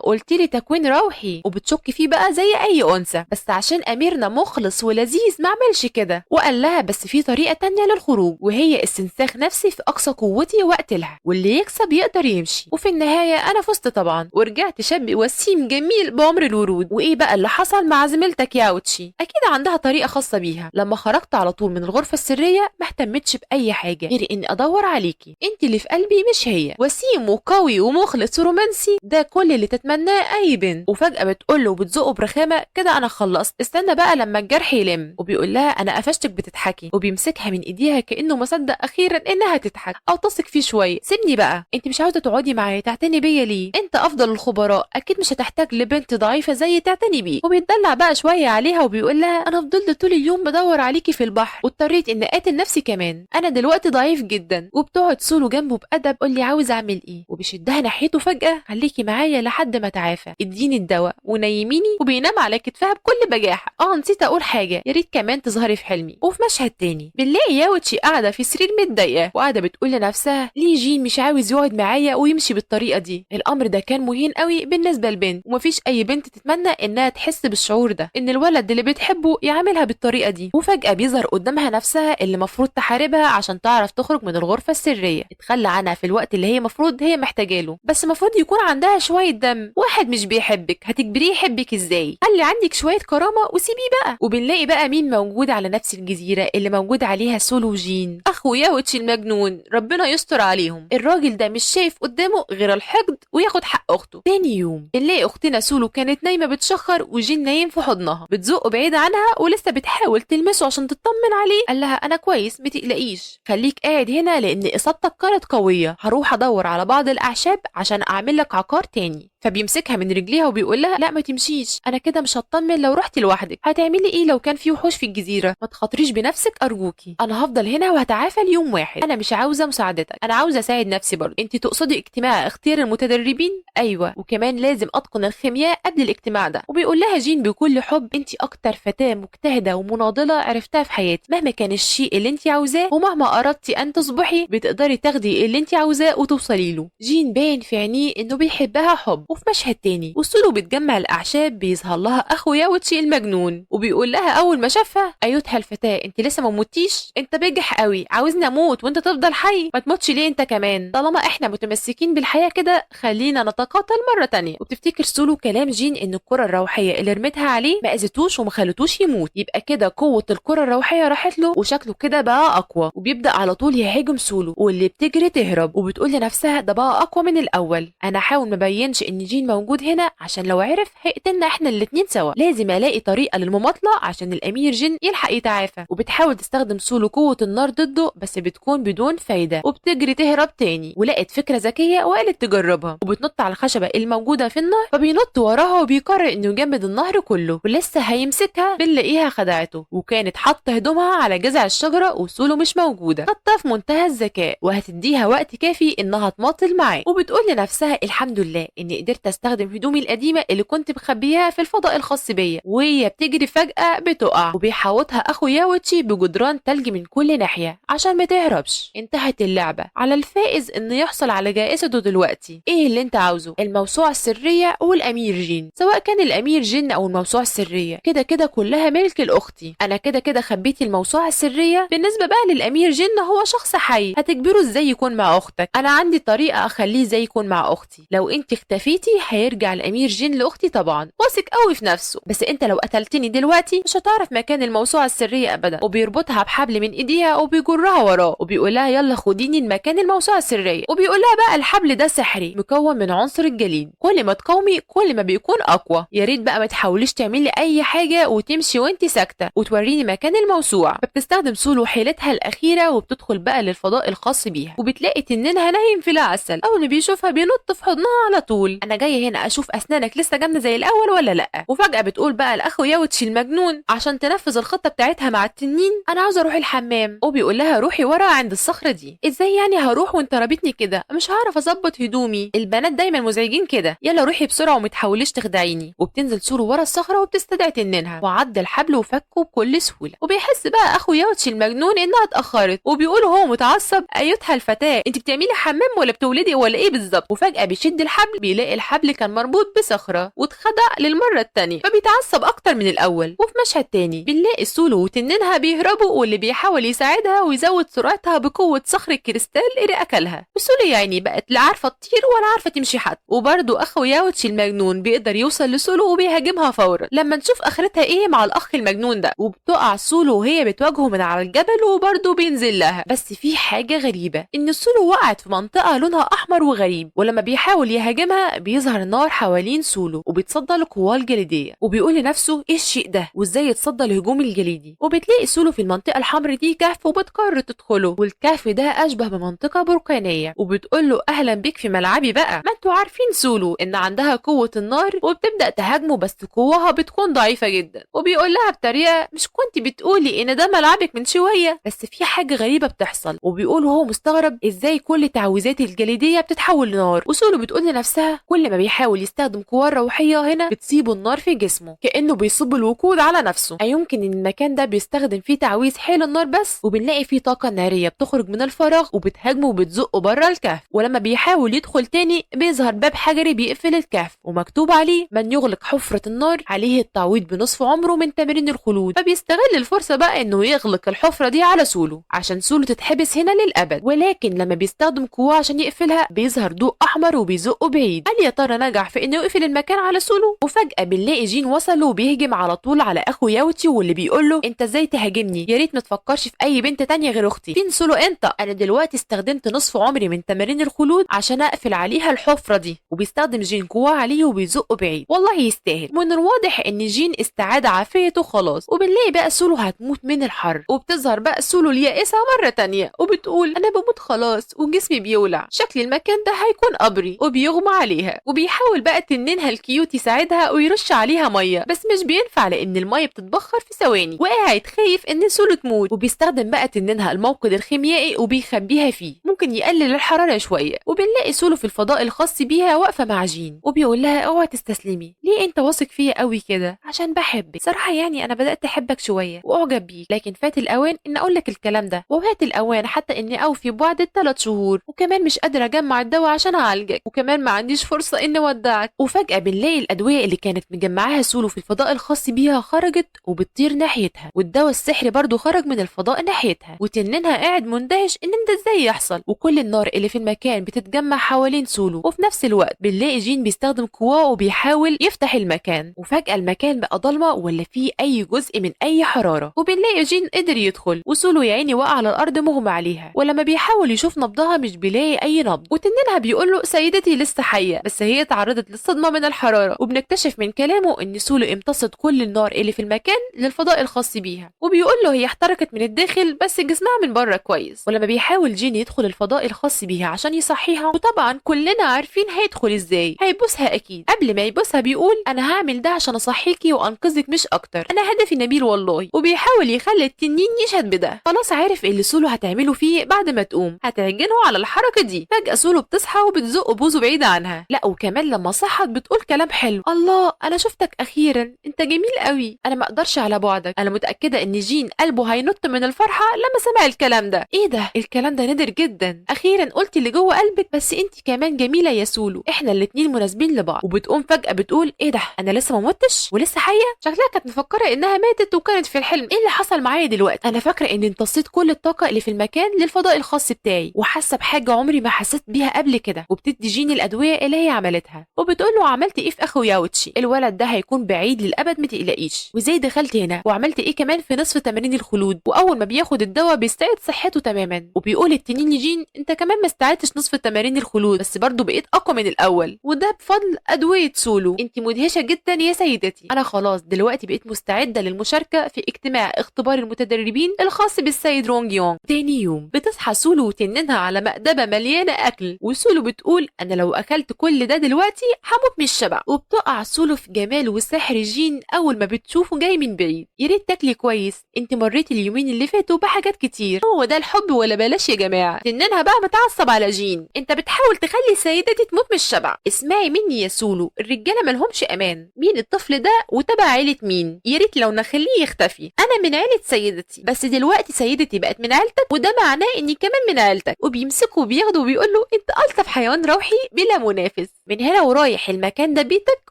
Speaker 1: قلت لي تكوين روحي، وبتشك فيه بقى زي اي انثى، بس عشان اميرنا مخلص ولذيذ ما عملش كده، وقال لها بس في طريقه تانية للخروج، وهي استنساخ نفسي في اقصى قوتي واقتلها، واللي يكسب يقدر يمشي. وفي النهاية انا فزت طبعا ورجعت شاب وسيم جميل بعمر الورود. وايه بقى اللي حصل مع زميلتك ياوتشي؟ اكيد عندها طريقه خاصة بيها. لما خرجت على طول من الغرفة السرية ما اهتمتش باي حاجة غير اني ادور عليكي، انت اللي في قلبي مش هي. وسيم وقوي ومخلص ورومانسي، ده كل اللي تتمناه اي بنت. وفجاة بتقول له وبتزقه برخامه كده انا خلصت، استنى بقى لما الجرح يلم. وبيقول لها انا قفشتك بتضحكي، وبيمسكها من ايديها كانه مصدق اخيرا انها تضحك او تثق فيه شوية. سيبني بقى، انت مش عاوزه تقعدي معايا تعتني بيا ليه؟ انت افضل الخبراء، اكيد مش هتحتاج لبنت ضعيفة زي تعتني بيه. وبيتدلع بقى شوية عليها وبيقول لها انا فضلت طول اليوم بدور عليكي في البحر واضطريت ان اقاتل نفسي كمان، انا دلوقتي ضعيف جدا. وبتقعد سولو جنبه بادب، قول لي عاوز اعمل ايه؟ وبيشدها ناحيته فجاة، خليكي معايا لحد ما اتعافى، اديني الدواء ونيميني. وبينام على كتفها بكل بجاحه. نسيت اقول حاجة، يا ريت كمان تظهري في حلمي. وفي مشهد تاني بنلاقي ياوتشي قاعدة في سرير متضايقة، وقاعدة بتقول لنفسها ليه جين مش عاوز يقعد معايا ويمشي بالطريقة دي؟ الامر ده كان مهين قوي بالنسبة للبنت، ومفيش اي بنت تتمنى انها تحس بالشعور ده، ان الولد اللي بتحبه يعاملها بالطريقة دي. وفجاة بيظهر قدامها نفسها اللي المفروض تحاربها عشان تعرف تخرج من الغرفة السرية، اتخلى عنها في الوقت اللي هي مفروض هي محتاجه له، بس المفروض يكون عندها شوية دم. واحد مش بيحبك هتجبريه يحبك ازاي؟ خلي عندك شوية كرامة وسيبيه بقى. وبنلاقي بقى مين موجود على نفس الجزيرة اللي موجود عليها سولو جين، اخو ياوتشي المجنون، ربنا يستر عليهم. الراجل ده مش شايف قدامه غير الحقد وياخد حق اخته. تاني يوم بنلاقي اختنا سولو كانت نايمة بتشخر وجين نايم في حضنها، بتزقه بعيد عنها ولسه بتحاول تلمسه عشان تطمن عليه. قال لها انا كويس ما تقلقيش، خليك قاعد هنا لان اصابتك كانت قوية، هروح ادور على بعض الاعشاب عشان اعمل لك عقار تاني. فبيمسكها من رجليها وبيقول لها لا ما تمشيش، انا كده مش هطمن لو رحتي لوحدك، هتعملي ايه لو كان في وحوش في الجزيرة؟ ما تخاطريش بنفسك ارجوكي، انا هفضل هنا وهتعافى ليوم واحد، انا مش عاوزه مساعدتك، انا عاوزه اساعد نفسي برضه. انت تقصدي اجتماع اختيار المتدربين؟ ايوه، وكمان لازم اتقن الخيمياء قبل الاجتماع ده. وبيقول لها جين بكل حب انت اكتر فتاة مجتهدة ومناضله عرفتها في حياتي، مهما كان الشيء اللي انت عاوزاه ومهما اردتي ان تصبحي بتقدري تاخدي اللي انت عاوزاه وتوصلي له. جين باين في عينيه انه بيحبها حب. وفي مشهد تاني وسولو بتجمع الاعشاب بيظهر لها اخو ياوتشي المجنون، وبيقول لها اول ما شافها ايتها الفتاة انت لسه ما موتيش؟ انت بجح قوي، عاوز عاوزني اموت وانت تفضل حي؟ ما تموتش ليه انت كمان؟ طالما احنا متمسكين بالحياة كده خلينا نتقاتل مرة تانية. وبتفتكر سولو كلام جين ان الكره الروحية اللي رمتها عليه ما اذتوش وما خلتوش يموت، يبقى كده قوة الكره الروحية راحت له وشكله كده بقى اقوى. وبيبدا على طول يهاجم سولو واللي بتجري تهرب، وبتقول لنفسها ده بقى اقوى من الاول، انا احاول ما بينش ان جين موجود هنا عشان لو عرف هيقتلنا احنا الاتنين سوا، لازم الاقي طريقه للمماطله عشان الامير جين يلحق يتعافى. وبتحاول تستخدم سولو قوة النار ضده بس بتكون بدون فايده، وبتجري تهرب تاني. ولقت فكرة ذكية وقالت تجربها، وبتنط على الخشبة الموجودة في النهر، فبينط وراها وبيقرر انه يجمد النهر كله، ولسه هيمسكها بنلاقيها خدعته وكانت حاطه هدومها على جذع الشجرة وسولو مش موجودة. خطه في منتهى الذكاء وهتديها وقت كافي انها تماطل معاه. وبتقول لنفسها الحمد لله اني قدرت استخدم هدومي القديمة اللي كنت مخبيها في الفضاء الخاص بيا. وهي بتجري فجاة بتقع وبيحوطها اخو ياوتشي بجدران تلج من كل ناحية عشان ما تهربش. انتهت اللعبة، على الفائز انه يحصل على جائزته دلوقتي. ايه اللي انت عاوزه؟ الموسوعة السرية والامير جين، سواء كان الامير جين او الموسوعة السرية كده كده كلها ملك لاختي، انا كده كده خبيت الموسوعة السرية. بالنسبة بقى للامير جين هو شخص حي، هتجبره ازاي يكون مع اختك؟ انا عندي طريقه اخليه ازاي يكون مع اختي، لو انت اختفيتي هيرجع الامير جين لاختي طبعا، واثق قوي في نفسه، بس انت لو قتلتني دلوقتي مش هتعرف مكان الموسوعة السرية ابدا. وبيربطها بحبل من ايديها وبيجرها وراه وبيقول لها يلا خديني لمكان الموسوعة السرية. وبيقول لها بقى الحبل ده سحري مكون من عنصر الجليد، كل ما تقاومي كل ما بيكون اقوى، يا ريت بقى ما تحاوليش تعملي اي حاجة وتمشي وانت ساكته وتوريني مكان الموسوعة. فبتستخدم سولو حيلتها الاخيرة وبتدخل بقى للفضاء الخاص بيها، وبتلاقي تنينها نايم في العسل، اول ما بيشوفها بينط في حضنها على طول، انا جاية هنا اشوف اسنانك لسه جامدة زي الاول ولا لا. وفجاة بتقول بقى لاخو ياوتشي المجنون عشان تنفذ الخطة بتاعتها مع التنين، انا عاوزه اروح الحمام. وبيقول لها روحي ورا عند الصخرة دي. ازاي يعني هروح وانت رابطني كده؟ مش هعرف اظبط هدومي، البنات دايما مزعجين كده، يلا روحي بسرعة وما تحاوليش تخدعيني. وبتنزل سولو ورا الصخرة وبتستدعي تنينها، وعدى الحبل وفكه بكل سهولة. وبيحس بقى اخو ياوتشي المجنون انها اتاخرت، وبيقول هو متعصب ايتها الفتاة انت بتعملي حمام ولا بتولدي ولا ايه بالظبط؟ وفجاة بيشد الحبل بيلاقي الحبل كان مربوط بصخره واتخدع للمرة الثانية، فبيتعصب اكتر من الاول. وفي مشهد تاني بنلاقي سولو وتنينها بيهربوا، واللي بيحاول يساعدها ويزود سرعتها بقوة صخر الكريستال اللي اكلها. وسولو يعني بقت لا عارفه تطير ولا عارفه تمشي حتى. وبرده اخو ياوتشي المجنون بيقدر يوصل لسولو وبيهاجمها فورا. لما نشوف اخرتها ايه مع الاخ المجنون ده. وبتقع سولو وهي بتواجهه من على الجبل وبرده بينزل لها. بس في حاجة غريبة ان سولو وقعت في منطقة لونها احمر وغريب، ولما بيحاول يهاجمها بيظهر نار حوالين سولو وبيتصدى لقواه الجليديه، وبيقول لنفسه ايه الشيء ده وازاي يتصدى لهجوم الجليدي. وبتلاقي سولو في المنطقة الحمراء دي كهف وبتقرر تدخله، والكهف ده اشبه بمنطقة بركانيه، وبتقول له اهلا بيك في ملعبي بقى. ما انتوا عارفين سولو ان عندها قوة النار، وبتبدا تهاجمه بس قوها بتكون ضعيفة جدا. وبيقول لها بطريقة مش كنت بتقولي ان ده ملعبك من شوية؟ بس في حاجة غريبة بتحصل، وبيقول وهو مستغرب ازاي كل تعويذات الجليديه بتتحول لنار. وسولو بتقول لنفسها كل ما بيحاول يستخدم قواه الروحية هنا بتصيبه النار في جسمه كانه بيصب الوقود على نفسه. ايمكن ان المكان ده بيستخدم فيه تعويذ حيل النار بس. وبنلاقي فيه طاقة نارية بتخرج من الفراغ وبتهاجمه وبتزقه بره الكهف. ولما بيحاول يدخل تاني بيظهر باب حجري بيقفل الكهف ومكتوب عليه من يغلق حفره النار عليه التعويض بنصف عمره من تمرين الخلود. فبيستغل الفرصة بقى انه يغلق الحفرة دي على سولو عشان سولو تتحبس هنا للابد. ولكن لما بيستخدم قوة عشان يقفلها بيظهر ضوء احمر وبيزقه بعيد. هل يا ترى نجح في انه يقفل المكان على سولو؟ وفجاة بنلاقي جين وصل وبيهجم على طول على اخو ياوتشي واللي بيقول له انت ازاي تهاجمني؟ يا ريت ما تفكرش في اي بنت تانية غير اختي. فين سولو انت؟ انا دلوقتي استخدمت نصف عمري من تمارين الخلود عشان اقفل عليها الحفرة دي. وبيستخدم جين قوة عليه وبيزقه بعيد. والله يستاهل. من الواضح ان جين استعاد عافيته خلاص. وبنلاقي بقى سولو هتموت من الحر، وبتظهر بقى سولو اليائسه مرة تانية وبتقول انا بموت خلاص وجسمي بيولع، شكل المكان ده هيكون قبري. وبيغمى عليها، وبيحاول بقى تنينها ال cute يساعدها ويرش عليها مية، بس مش بينفع لان المية بتتبخر في ثواني، وقاعد خايف ان سولو تموت. وبيستخدم بقى تنينها الموقد الخيميائي وبيخبيها فيه. ممكن ممكن يقلل الحرارة شوية. وبنلاقي سولو في الفضاء الخاص بيها واقفة مع جين وبيقول لها اوعي تستسلمي، ليه انت واثق فيا قوي كده؟ عشان بحبك. صراحة يعني انا بدات احبك شوية واعجب بيك، لكن فات الاوان ان اقول لك الكلام ده، وفات الاوان حتى اني اوفي بوعد ال3 شهور، وكمان مش قادرة اجمع الدواء عشان اعالجك، وكمان ما عنديش فرصة اني اودعك. وفجاة بنلاقي الادوية اللي كانت مجمعاها سولو في الفضاء الخاص بيها خرجت وبتطير ناحيتها، والدواء السحري برضو خرج من الفضاء ناحيتها، وتنينها قاعد مندهش ان ده ازاي يحصل، وكل النار اللي في المكان بتتجمع حوالين سولو. وفي نفس الوقت بنلاقي جين بيستخدم قواه وبيحاول يفتح المكان، وفجأة المكان بقى ضلمة ولا فيه أي جزء من أي حرارة، وبنلاقي جين قدر يدخل، وسولو يا عيني وقع على الأرض مغمى عليها، ولما بيحاول يشوف نبضها مش بيلاقي أي نبض. وتنينها بيقول له سيدتي لسه حية، بس هي تعرضت للصدمة من الحرارة. وبنكتشف من كلامه إن سولو امتصت كل النار اللي في المكان للفضاء الخاص بيها، وبيقول له هي احترقت من الداخل بس جسمها من بره كويس. ولما بيحاول جين يدخل الفضاء الخاص بيها عشان يصحيها، وطبعا كلنا عارفين هيدخل ازاي، هيبوسها اكيد. قبل ما يبوسها بيقول انا هعمل ده عشان اصحيكي وانقذك مش اكتر، انا هدفي نبيل والله. وبيحاول يخلي التنين يشهد بده، خلاص عارف اللي سولو هتعمله فيه بعد ما تقوم، هتعجنه على الحركة دي. فجاة سولو بتصحى وبتزق بوزه بعيد عنها، لا وكمان لما صحت بتقول كلام حلو، الله انا شفتك اخيرا، انت جميل قوي، انا ما اقدرش على بعدك. انا متاكدة ان جين قلبه هينط من الفرحة لما سمع الكلام ده. ايه ده، الكلام ده نادر جدا، اخيرا قلتي اللي جوه قلبك، بس انت كمان جميلة يا سولو، احنا الاتنين مناسبين لبعض. وبتقوم فجاة بتقول ايه ده، انا لسه ما متش ولسه حيه؟ شكلها كانت مفكرة انها ماتت وكانت في الحلم. ايه اللي حصل معايا دلوقتي؟ انا فاكره اني امتصيت كل الطاقة اللي في المكان للفضاء الخاص بتاعي، وحاسه بحاجة عمري ما حسيت بيها قبل كده. وبتدي جين الادوية اللي هي عملتها، وبتقول له عملت ايه في اخو ياوتشي؟ الولد ده هيكون بعيد للابد ما تقلقيش. وازاي دخلت هنا وعملت ايه كمان في نصف تمارين الخلود؟ واول ما بياخد الدواء بيستعيد صحته تماما. وبيقول التنين لجين انت كمان ما استعدتش نصف تمارين الخلود، بس برضه بقيت اقوى من الاول، وده بفضل ادوية سولو. انت مدهشه جدا يا سيدتي، انا خلاص دلوقتي بقيت مستعدة للمشاركة في اجتماع اختبار المتدربين الخاص بالسيد رونج يونغ. تاني يوم بتصحى سولو وتنينها على مأدبة مليانة اكل، وسولو بتقول انا لو اكلت كل ده دلوقتي هموت من الشبع. وبتقع سولو في جمال وسحر جين اول ما بتشوفه جاي من بعيد. يا ريت تاكلي كويس، انت مريتي اليومين اللي فاتوا بحاجات كتير، هو ده الحب ولا بلاش يا جماعة. تنينها بقى متعصب على جين، انت بتحاول تخلي سيدتي تموت من الشبع. اسمعي مني يا سولو، الرجالة مالهمش امان، مين الطفل ده وتبع عيله مين؟ يا ريت لو نخليه يختفي، انا من عيله سيدتي، بس دلوقتي سيدتي بقت من عيلتك، وده معناه اني كمان من عيلتك. وبيمسكه وبياخده وبيقول له انت الطف حيوان روحي بلا منافس، من هنا ورايح المكان ده بيتك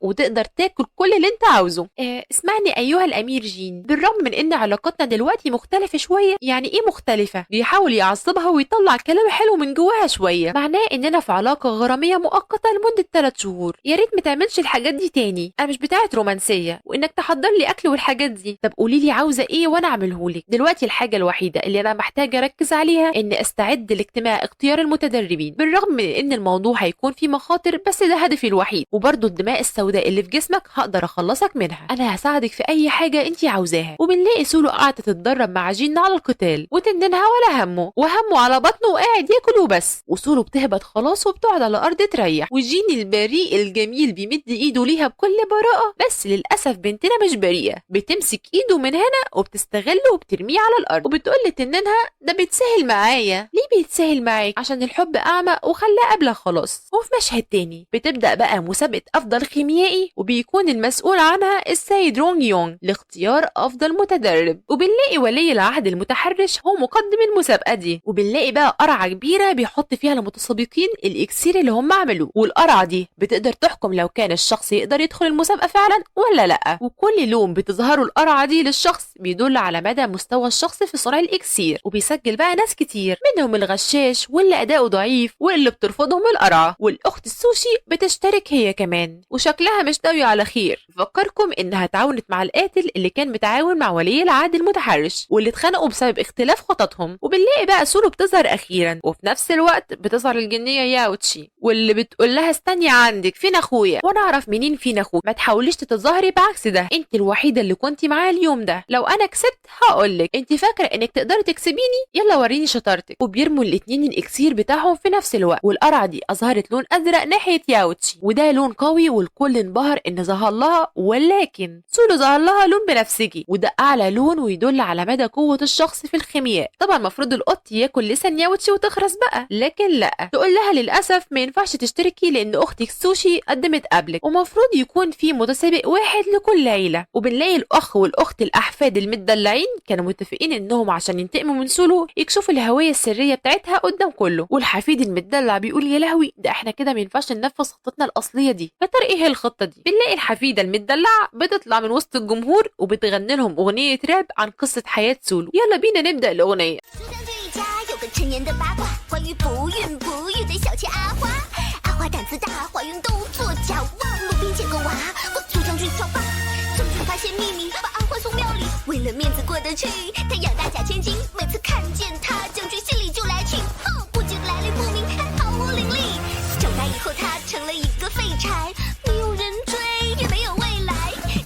Speaker 1: وتقدر تاكل كل اللي انت عاوزه. اسمعني ايها الامير جين، بالرغم من ان علاقتنا دلوقتي مختلفة شوية. يعني ايه مختلفة؟ بيحاول يعصبها ويطلع كلام حلو من جواها شوية، معناه اننا في علاقة غراميه مؤقتة لمدة 3 شهور، يا ريت ما تعملش الحاجات دي تاني، انا مش بتاعه رومانسية وانك تحضر لي اكل والحاجات دي. طب قولي لي عاوزه ايه وانا اعمله لك. دلوقتي الحاجة الوحيدة اللي انا محتاجه اركز عليها ان استعد لاجتماع اختيار المتدربين، بالرغم من ان الموضوع هيكون فيه مخاطر، بس ده هدفي الوحيد. وبرده الدماء السوداء اللي في جسمك هقدر اخلصك منها، انا هساعدك في اي حاجة انت عاوزاها. وبنلاقي سولو قاعدة تتدرب مع جين على القتال، وتنينها ولا همه، وهمه على بطنه وقاعد ياكل وبس. وسولو بتهبط خلاص وبتقعد على الارض تريح، وجين البريء الجميل بيمد ايده ليها بكل براءه، بس للاسف بنتنا مش بريئة، بتمسك ايده من هنا وبتستغله وبترميه على الارض، وبتقول لتنينها ده بيتسهل معايا. ليه بيتسهل معاك؟ عشان الحب اعمى وخلاه قبلها خلاص. وفي مشهد تاني بتبدا بقى مسابقة افضل خيميائي، وبيكون المسؤول عنها السيد رونج يونغ لاختيار افضل متدرب. وبنلاقي ولي العهد المتحرش هو مقدم المسابقة دي، وبنلاقي بقى قرعه كبيرة بيحط فيها المتسابقين الاكسير اللي هم عملوه، والقرعه دي بتقدر تحكم لو كان الشخص يقدر يدخل المسابقة فعلا ولا لا. وكل لون بتظهره القرعة دي للشخص بيدل على مدى مستوى الشخص في صنع الاكسير، وبيسجل بقى ناس كتير منهم الغشاش واللي اداؤه ضعيف واللي بترفضهم القرعة، والاخت السوشي بتشترك هي كمان وشكلها مش ناوية على خير. فكركم انها تعاونت مع القاتل اللي كان متعاون مع ولي العهد المتحرش واللي اتخانقوا بسبب اختلاف خططهم. وبنلاقي بقى سولو بتظهر اخيرا، وفي نفس الوقت بتظهر الجنيه ياوتشي واللي بتقول لها استني عندك، فين اخويا؟ وانا اعرف منين فين اخوك، ما تحاوليش تتظاهري بعكس ده، انت الوحيدة اللي كنتي معايا اليوم ده، لو انا كسبت هقولك، انت فاكره انك تقدري تكسبيني؟ يلا وريني شطارتك. وبيرموا الاتنين الاكسير بتاعهم في نفس الوقت، والقرعه دي اظهرت لون ازرق ناحية ياوتشي، وده لون قوي والكل انبهر ان ظهر لها، ولكن سولو ظهر لها لون بنفسجي، وده اعلى لون ويدل على مدى قوة الشخص في الخيمياء. طبعا المفروض القط ياكل لسان ياوتشي وتخرس بقى، لكن لا، تقول لها للاسف ما ينفعش تشتركي لان اختك سوشي قدمت قبلك، ومفروض يكون في متسابق واحد لكل عيله. وبنلاقي الاخ والاخت الاحفاد المدلعين كانوا متفقين انهم عشان ينتقموا من سولو يكشفوا الهوية السرية بتاعتها قدام كله، والحفيد المدلع بيقول يا لهوي ده احنا كده ما ينفعش ننفذ خطتنا الاصلية دي. فترى ايه الخطة دي؟ بنلاقي الحفيده المدلعه بتطلع من وسط الجمهور وبتغني لهم اغنية راب عن قصة حياة سولو. يلا بينا نبدا الاغنية.
Speaker 2: 苏将军一家有个陈年的八卦，关于不孕不育的小妾阿花。阿花胆子大，怀孕都作假，望路边捡个娃，过苏将军找爸。将军发现秘密，把阿花送庙里，为了面子过得去，他养大假千金。每次看见他，将军心里就来气，哼，不仅来历不明，还毫无灵力。长大以后，他成了一个废柴，没有人追，也没有未来。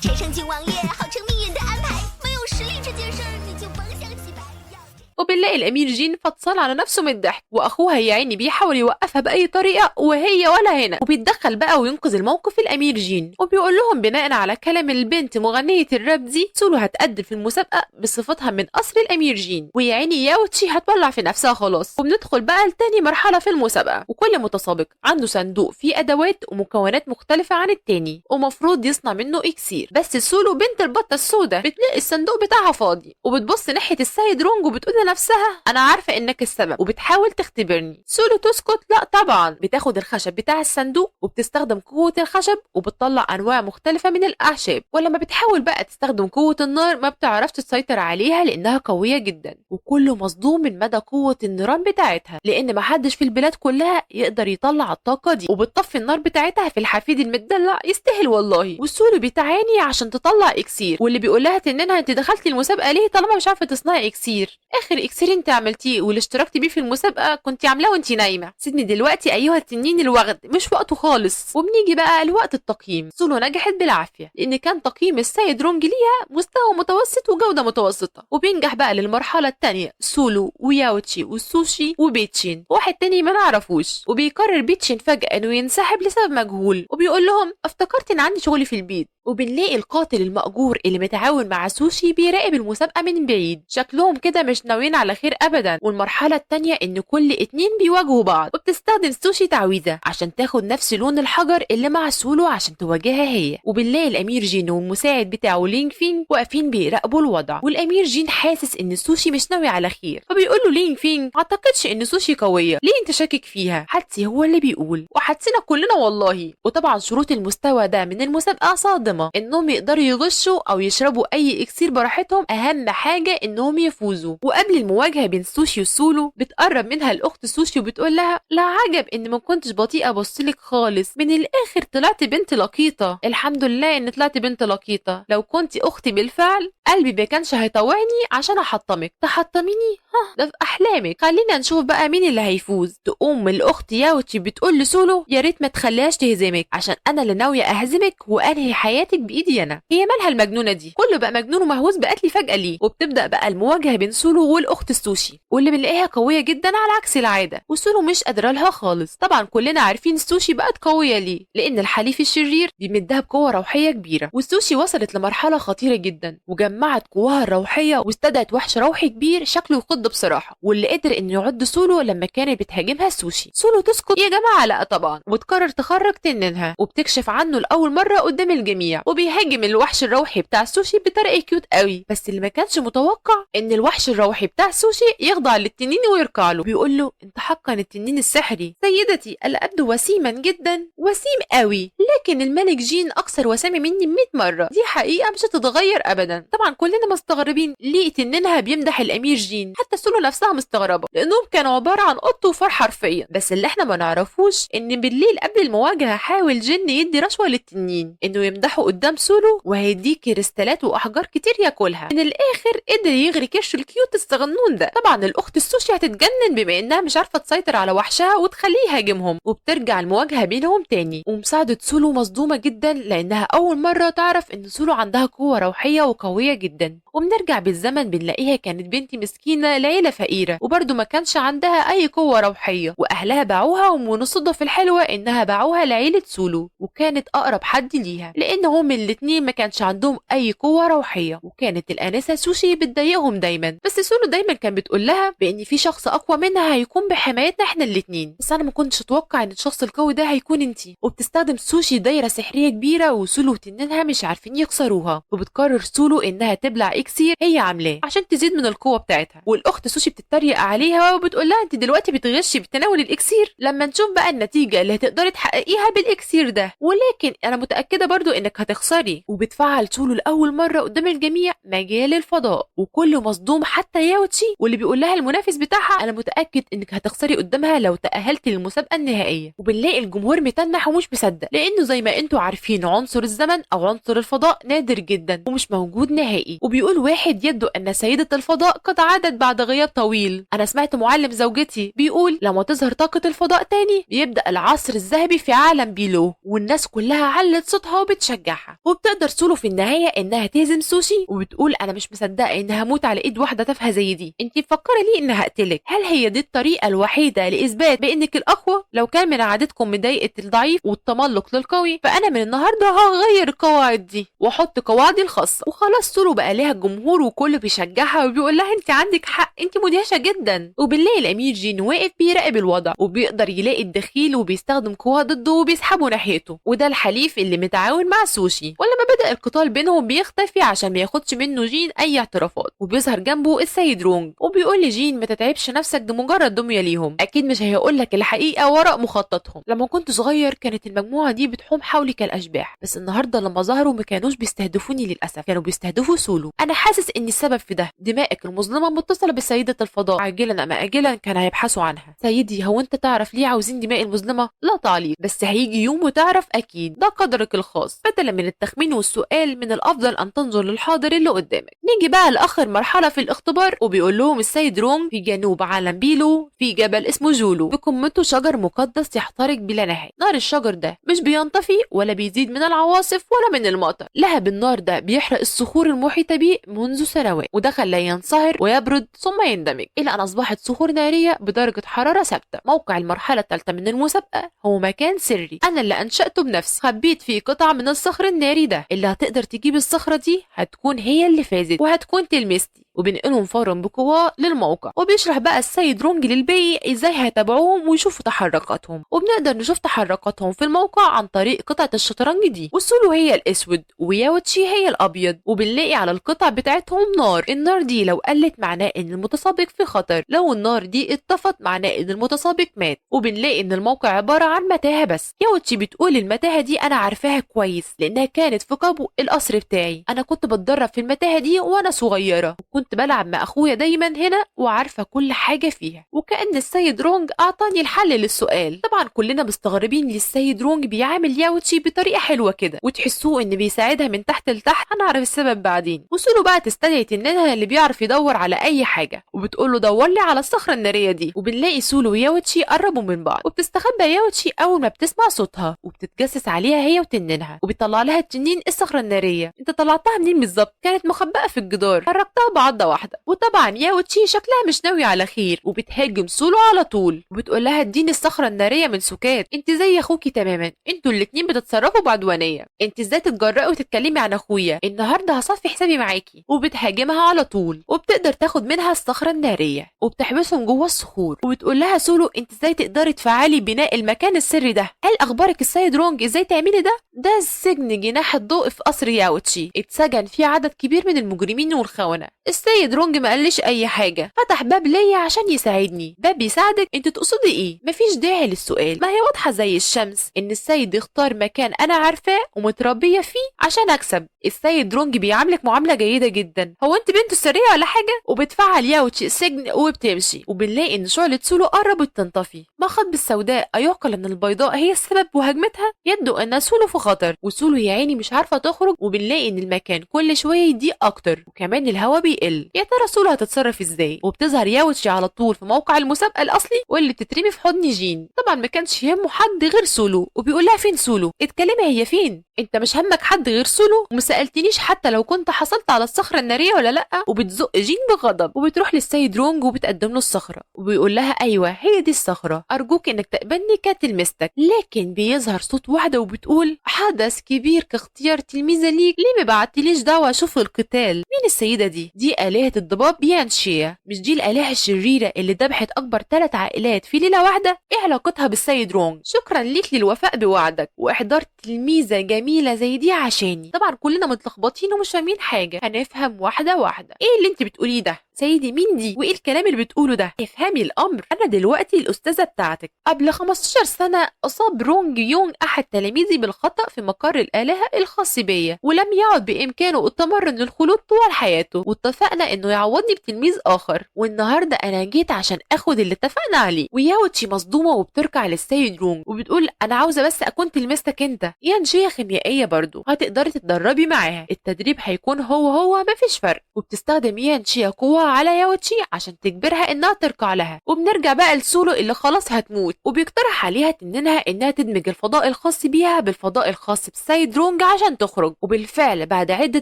Speaker 2: 柴上晋王爷，号称命运的安排，没有实力这件事儿，你就甭想洗白。要
Speaker 1: وبنلاقي الامير جين فطسان على نفسه من الضحك، واخوها يا عيني بيحاول يوقفها باي طريقه وهي ولا هنا. وبيتدخل بقى وينقذ الموقف الامير جين، وبيقول لهم بناء على كلام البنت مغنيه الراب دي، سولو هتقدم في المسابقة بصفتها من قصر الامير جين، ويا عيني ياوتشي هتولع في نفسها خلاص. وبندخل بقى لتاني مرحلة في المسابقة، وكل متسابق عنده صندوق فيه ادوات ومكونات مختلفة عن التاني، ومفروض يصنع منه اكسير. بس سولو بنت البطة السوداء بتلاقي الصندوق بتاعها فاضي، وبتبص ناحية السيد رونج وبتقول لنفسها انا عارفه انك السبب، وبتحاول تختبرني. سولو تسكت؟ لا طبعا، بتاخد الخشب بتاع الصندوق وبتستخدم قوة الخشب وبتطلع انواع مختلفة من الاعشاب. ولما بتحاول بقى تستخدم قوة النار ما بتعرفش تسيطر عليها لانها قوية جدا، وكله مصدوم من مدى قوة النيران بتاعتها، لان ما حدش في البلاد كلها يقدر يطلع الطاقة دي. وبتطفي النار بتاعتها في الحفيد المدلع، يستاهل والله. والسولو بتعاني عشان تطلع اكسير، واللي بيقول لها تنينها انت دخلتي المسابقة ليه طالما مش عارفه تصنعي اكسير؟ اخر اكسير انت عملتيه واللي اشتركتي بيه في المسابقة كنت عاملاه وانت نايمة. سيبني دلوقتي ايها التنين الوغد، مش وقته خالص. وبنيجي بقى لوقت التقييم. سولو نجحت بالعافية لان كان تقييم السيد رونج ليها مستوى متوسط وجوده متوسطه. وبينجح بقى للمرحلة الثانية سولو وياوتشي والسوشي وبيتشين، واحد تاني ما نعرفوش. وبيقرر بيتشين فجاة انه ينسحب لسبب مجهول، وبيقول لهم افتكرت ان عندي شغل في البيت. وبنلاقي القاتل المأجور اللي متعاون مع سوشي بيراقب المسابقة من بعيد، شكلهم كده مش ناويين على خير أبدا. والمرحلة التانية إن كل اتنين بيواجهوا بعض، وبتستخدم سوشي تعويذة عشان تاخد نفس لون الحجر اللي مع سولو عشان تواجهها هي. وبنلاقي الأمير جين والمساعد بتاعه لينج فينج واقفين بيراقبوا الوضع، والأمير جين حاسس إن سوشي مش ناوي على خير، فبيقول له لينج فينج ما أعتقدش إن سوشي قوية، ليه أنت شاكك فيها؟ حدسي هو اللي بيقول، وحدسنا كلنا والله. وطبعا شروط المستوى ده من المسابقة صادمة، انهم يقدروا يغشوا او يشربوا اي اكسير براحتهم، اهم حاجة انهم يفوزوا. وقبل المواجهة بين سوشي وسولو بتقرب منها الاخت سوشي وبتقول لها لا عجب ان ما كنتش بطيئه ابصلك خالص، من الاخر طلعت بنت لقيطه، الحمد لله ان طلعت بنت لقيطه، لو كنت اختي بالفعل قلبي ما كانش هيطوعني عشان احطمك. تحطميني؟ ها ده في احلامك. خلينا نشوف بقى مين اللي هيفوز. تقوم الاخت ياوتشي بتقول لسولو يا ريت ما تخليهاش تهزمك عشان انا اللي ناوية اهزمك وانهي حياتك بايدي انا. هي مالها المجنونة دي؟ كله بقى مجنون ومهووس بقتلي فجاة ليه؟ وبتبدا بقى المواجهة بين سولو والاخت السوشي، واللي بنلاقيها قوية جدا على عكس العادة، وسولو مش قادرة لها خالص. طبعا كلنا عارفين السوشي بقت قوية ليه، لان الحليف الشرير بيمدها بقوة روحية كبيرة، والسوشي وصلت لمرحلة خطيرة جدا وجمعت قواها الروحية واستدعت وحش روحي كبير شكله يخض بصراحة، واللي قدر انه يعض سولو لما كانت بتهاجمها السوشي. سولو تسكت يا جماعة؟ لا طبعا، وتقرر تخرج تنينها، وبتكشف عنه لاول مرة قدام الجميع، وبيهاجم الوحش الروحي بتاع السوشي بطريقة cute قوي. بس اللي ما كانش متوقع ان الوحش الروحي بتاع السوشي يخضع للتنين ويركع له، بيقول له انت حقا التنين السحري سيدتي، الا ابدو وسيما جدا؟ وسيم قوي، لكن الملك جين اكثر وسامة مني 100 مرة، دي حقيقة مش هتتغير ابدا. طبعا كلنا مستغربين ليه تنينها بيمدح الامير جين، حتى سولو نفسها مستغربه لانهم كانوا عبارة عن قط وفار حرفيا. بس اللي احنا ما نعرفوش ان بالليل قبل المواجهة حاول جن يدي رشوة للتنين انه يمدحه قدام سولو وهيديه كريستالات واحجار كتير ياكلها. من الاخر قدر يغري كرش ال cute الصغنون المجنون ده. طبعا الاخت السوشي هتتجنن بما انها مش عارفه تسيطر على وحشها وتخليه يهاجمهم، وبترجع المواجهة بينهم تاني. ومساعدة سولو مصدومة جدا لانها اول مرة تعرف ان سولو عندها قوة روحية وقويه جدا. وبنرجع بالزمن بنلاقيها كانت بنت مسكينه لعيلة فقيرة، وبرده ما كانش عندها اي قوة روحية، واهلها باعوها، ومن الصدف الحلوة انها باعوها لعيلة سولو، وكانت اقرب حد ليها لان هم الاتنين ما كانش عندهم اي قوة روحية. وكانت الانسة سوشي بتضايقهم دايما، بس سولو دايما كان بتقول لها بان في شخص اقوى منها هيكون بحمايتنا احنا الاتنين، بس انا ما كنتش اتوقع ان الشخص القوي ده هيكون انتي. وبتستخدم سوشي دايرة سحريه كبيرة، وسولو وتنينها مش عارفين يكسروها، وبتقرر سولو انها تبلع اكسير هي عاملاه عشان تزيد من القوة بتاعتها. والاخت سوشي بتتريق عليها وبتقول لها انت دلوقتي بتغشي بتناول الاكسير، لما نشوف بقى النتيجة اللي هتقدري تحققيها بالاكسير ده، ولكن انا متاكدة برضو انك هتخسري. وبتفعل سولو لاول مرة قدام الجميع مجال الفضاء، وكله مصدوم حتى ياوتشي، واللي بيقول لها المنافس بتاعها انا متاكد انك هتخسري قدامها لو تاهلتي للمسابقه النهائية. وبنلاقي الجمهور متنح ومش مصدق، لانه زي ما انتوا عارفين عنصر الزمن او عنصر الفضاء نادر جدا ومش موجود نهائي. وبيقول واحد يبدو ان سيده الفضاء قد عادت بعد غياب طويل، انا سمعت معلم زوجتي بيقول لما تظهر طاقة الفضاء تاني بيبدا العصر الذهبي في عالم بيلو، والناس كلها علت صوتها وبتشجعها. وبتقدر سولو في النهاية انها تهزم سوشي، وبتقول انا مش مصدقه انها هموت على ايد واحدة تافهة زي دي، انت مفكرة ليه انها هقتلك؟ هل هي دي الطريقة الوحيدة لاثبات بانك الاقوى؟ لو كان من عادتكم مضايقه الضعيف والتملق للقوي، فانا من النهارده هغير القواعد دي واحط قواعدي الخاصة. وخلاص سولو بقى ليها الجمهور وكله بيشجعها وبيقول لها انت عندك حق، انت مدهشه جدا. وبنلاقي الامير جين واقف بيراقب الوضع، وبيقدر يلاقي الدخيل وبيستخدم قوة ضده وبيسحبه ناحيته، وده الحليف اللي متعاون مع سوشي. ولما بدأ القتال بينهم بيختفي عشان ما ياخدش منه جين اي اعترافات، وبيظهر جنبه السيد رونج وبيقول لجين ما تتعبش نفسك، ده مجرد دمية ليهم، اكيد مش هيقول لك الحقيقة وراء مخططهم. لما كنت صغير كانت المجموعة دي بتحوم حولي كالاشباح، بس النهارده لما ظهروا ما كانوش بيستهدفوني للاسف، كانوا بيستهدفوا سولو. انا حاسس ان السبب في ده دمائك المظلمة متصلة بسيده الفضاء، عاجلا ام اجلا كان هيبحثوا عنها. سيدي هو انت تعرف ليه عاوزين دماء المظلمة؟ لا تعليق، بس هيجي يوم وتعرف اكيد، ده قدرك الخاص. بدلا من التخمين والسؤال من الافضل ان تنظر للحاضر اللي قدامك. نيجي بقى لاخر مرحلة في الاختبار، وبيقول لهم السيد رونج في جنوب عالم بيلو في جبل اسمه جولو، بقمته شجر مقدس يحترق بلا نهاية. نار الشجر ده مش بينطفي ولا بيزيد من العواصف ولا من المطر، لهب النار ده بيحرق الصخور المحيطة بيه منذ سنوات، وده خلاه ينصهر ويبرد ثم يندمج الى ان اصبحت صخور نارية بدرجة حرارة ثابتة. موقع المرحلة الثالثة من المسابقة هو مكان سري انا اللي انشاته بنفسي، خبيت فيه قطع من الصخر الناري ده، اللي هتقدر تجيب الصخرة دي هتكون هي اللي فازت وهتكون تلمستي. وبينقلهم فورا بقوة للموقع، وبيشرح بقى السيد رونج للباقي ازاي هيتابعوهم ويشوفوا تحركاتهم، وبنقدر نشوف تحركاتهم في الموقع عن طريق قطعة الشطرنج دي. وسولو هي الاسود وياوتشي هي الابيض، وبنلاقي على القطع بتاعتهم نار، النار دي لو قلت معناه ان المتسابق في خطر، لو النار دي اتطفت معناه ان المتسابق مات. وبنلاقي ان الموقع عبارة عن متاهة بس. ياوتشي بتقول المتاهة دي انا عارفاها كويس لانها كانت في قبو القصر بتاعي، انا كنت بتدرب في المتاهة دي وانا صغيرة، وكنت بلعب مع اخويا دايما هنا وعارفه كل حاجة فيها. وكأن السيد رونج اعطاني الحل للسؤال. طبعا كلنا مستغربين ليه السيد رونج بيعامل ياوتشي بطريقة حلوة كده وتحسوه ان بيساعدها من تحت لتحت، هنعرف السبب بعدين. وسولو بقى تستدعي تنينها اللي بيعرف يدور على اي حاجة، وبتقول له دور لي على الصخرة النارية دي. وبنلاقي سولو وياوتشي قربوا من بعض، وبتستخبى ياوتشي اول ما بتسمع صوتها وبتتجسس عليها هي وتنينها، وبيطلع لها التنين الصخرة النارية. انت طلعتها منين بالظبط؟ كانت مخبأه في الجدار، حركتها بعضه واحدة. وطبعا ياوتشي شكلها مش ناوي على خير، وبتهاجم سولو على طول وبتقول لها اديني الصخرة النارية من سكات، انت زي اخوكي تماما، انتوا الاتنين بتتصرفوا بعدوانيه، انت ازاي تتجرأي وتتكلمي عن اخويا، النهارده هصفي حسابي معاكي. وبتهاجمها على طول وبتقدر تاخد منها الصخرة النارية وبتحبسهم جوه الصخور. وبتقول لها سولو انت ازاي تقدري تفعلي بناء المكان السري ده؟ هل اخبارك السيد رونج ازاي تعملي ده؟ ده السجن جناح الضوء في قصر ياوتشي، اتسجن فيه عدد كبير من المجرمين والخونه. السيد رونج ما قاليش اي حاجة، فتح باب ليا عشان يساعدني. باب يساعدك؟ انت تقصدي ايه؟ مفيش داعي للسؤال، ما هي واضحة زي الشمس ان السيد اختار مكان انا عارفاه ومتربيه فيه عشان اكسب. السيد رونج بيعاملك معاملة جيدة جدا، هو انت بنته السرية ولا حاجة؟ وبتفعل ياوتشي السجن وبتمشي. وبنلاقي ان شعله سولو قربت تنطفي. ما خطب السوداء ايعقل ان البيضاء هي السبب وهجمتها؟ يبدو ان سولو في خطر، وسولو يا عيني مش عارفه تخرج. وبنلاقي ان المكان كل شوية يضيق اكتر، وكمان الهواء بيقل. بتقل. يا ترى سولو هتتصرف ازاي؟ وبتظهر ياوتشي على طول في موقع المسابقة الاصلي واللي بتترمي في حضن جين. طبعا ما كانش يهمه حد غير سولو، وبيقول لها فين سولو؟ اتكلمي هي فين؟ انت مش همك حد غير سولو، وما سالتنيش حتى لو كنت حصلت على الصخرة النارية ولا لا. وبتزق جين بغضب وبتروح للسيد رونج وبتقدم له الصخرة وبيقول لها ايوه هي دي الصخرة، ارجوك انك تقبلني كتلمستك. لكن بيظهر صوت واحدة وبتقول حدث كبير كاختيار تلميذه ليك، ليه ما بعتليش دعوه اشوف القتال؟ مين السيدة دي؟ دي الهه الضباب بيانشيا، مش دي الالهة الشريرة اللي ذبحت اكبر 3 عائلات في ليلة واحدة؟ ايه علاقتها بالسيد رونج؟ شكرا ليك للوفاء بوعدك واحضار تلميذه جميلة زي دي عشاني. طبعا كلنا متلخبطين ومش فاهمين حاجة، هنفهم واحدة واحدة. ايه اللي انت بتقوليه ده سيدي؟ مين دي وايه الكلام اللي بتقوله ده؟ افهمي الامر، انا دلوقتي الاستاذة بتاعتك. قبل 15 سنة اصاب رونج يونغ احد تلاميذي بالخطا في مقر الالهة الخاص بيا، ولم يعد بامكانه التمرن للخلود طوال حياته، واتفقنا انه يعوضني بتلميذ اخر، والنهارده انا جيت عشان اخد اللي اتفقنا عليه. وياوتشي مصدومة وبتركع للسيد رونج وبتقول انا عاوزه بس اكون تلميذتك انت. يانشيا خيميائية برضو هتقدري تتدربي معاها، التدريب هيكون هو هو مفيش فرق. وبتستخدم يانشيا قوة على ياوتشي عشان تجبرها انها تركع لها. وبنرجع بقى لسولو اللي خلاص هتموت، وبيقترح عليها تنينها انها تدمج الفضاء الخاص بيها بالفضاء الخاص بالسيد رونج عشان تخرج. وبالفعل بعد عده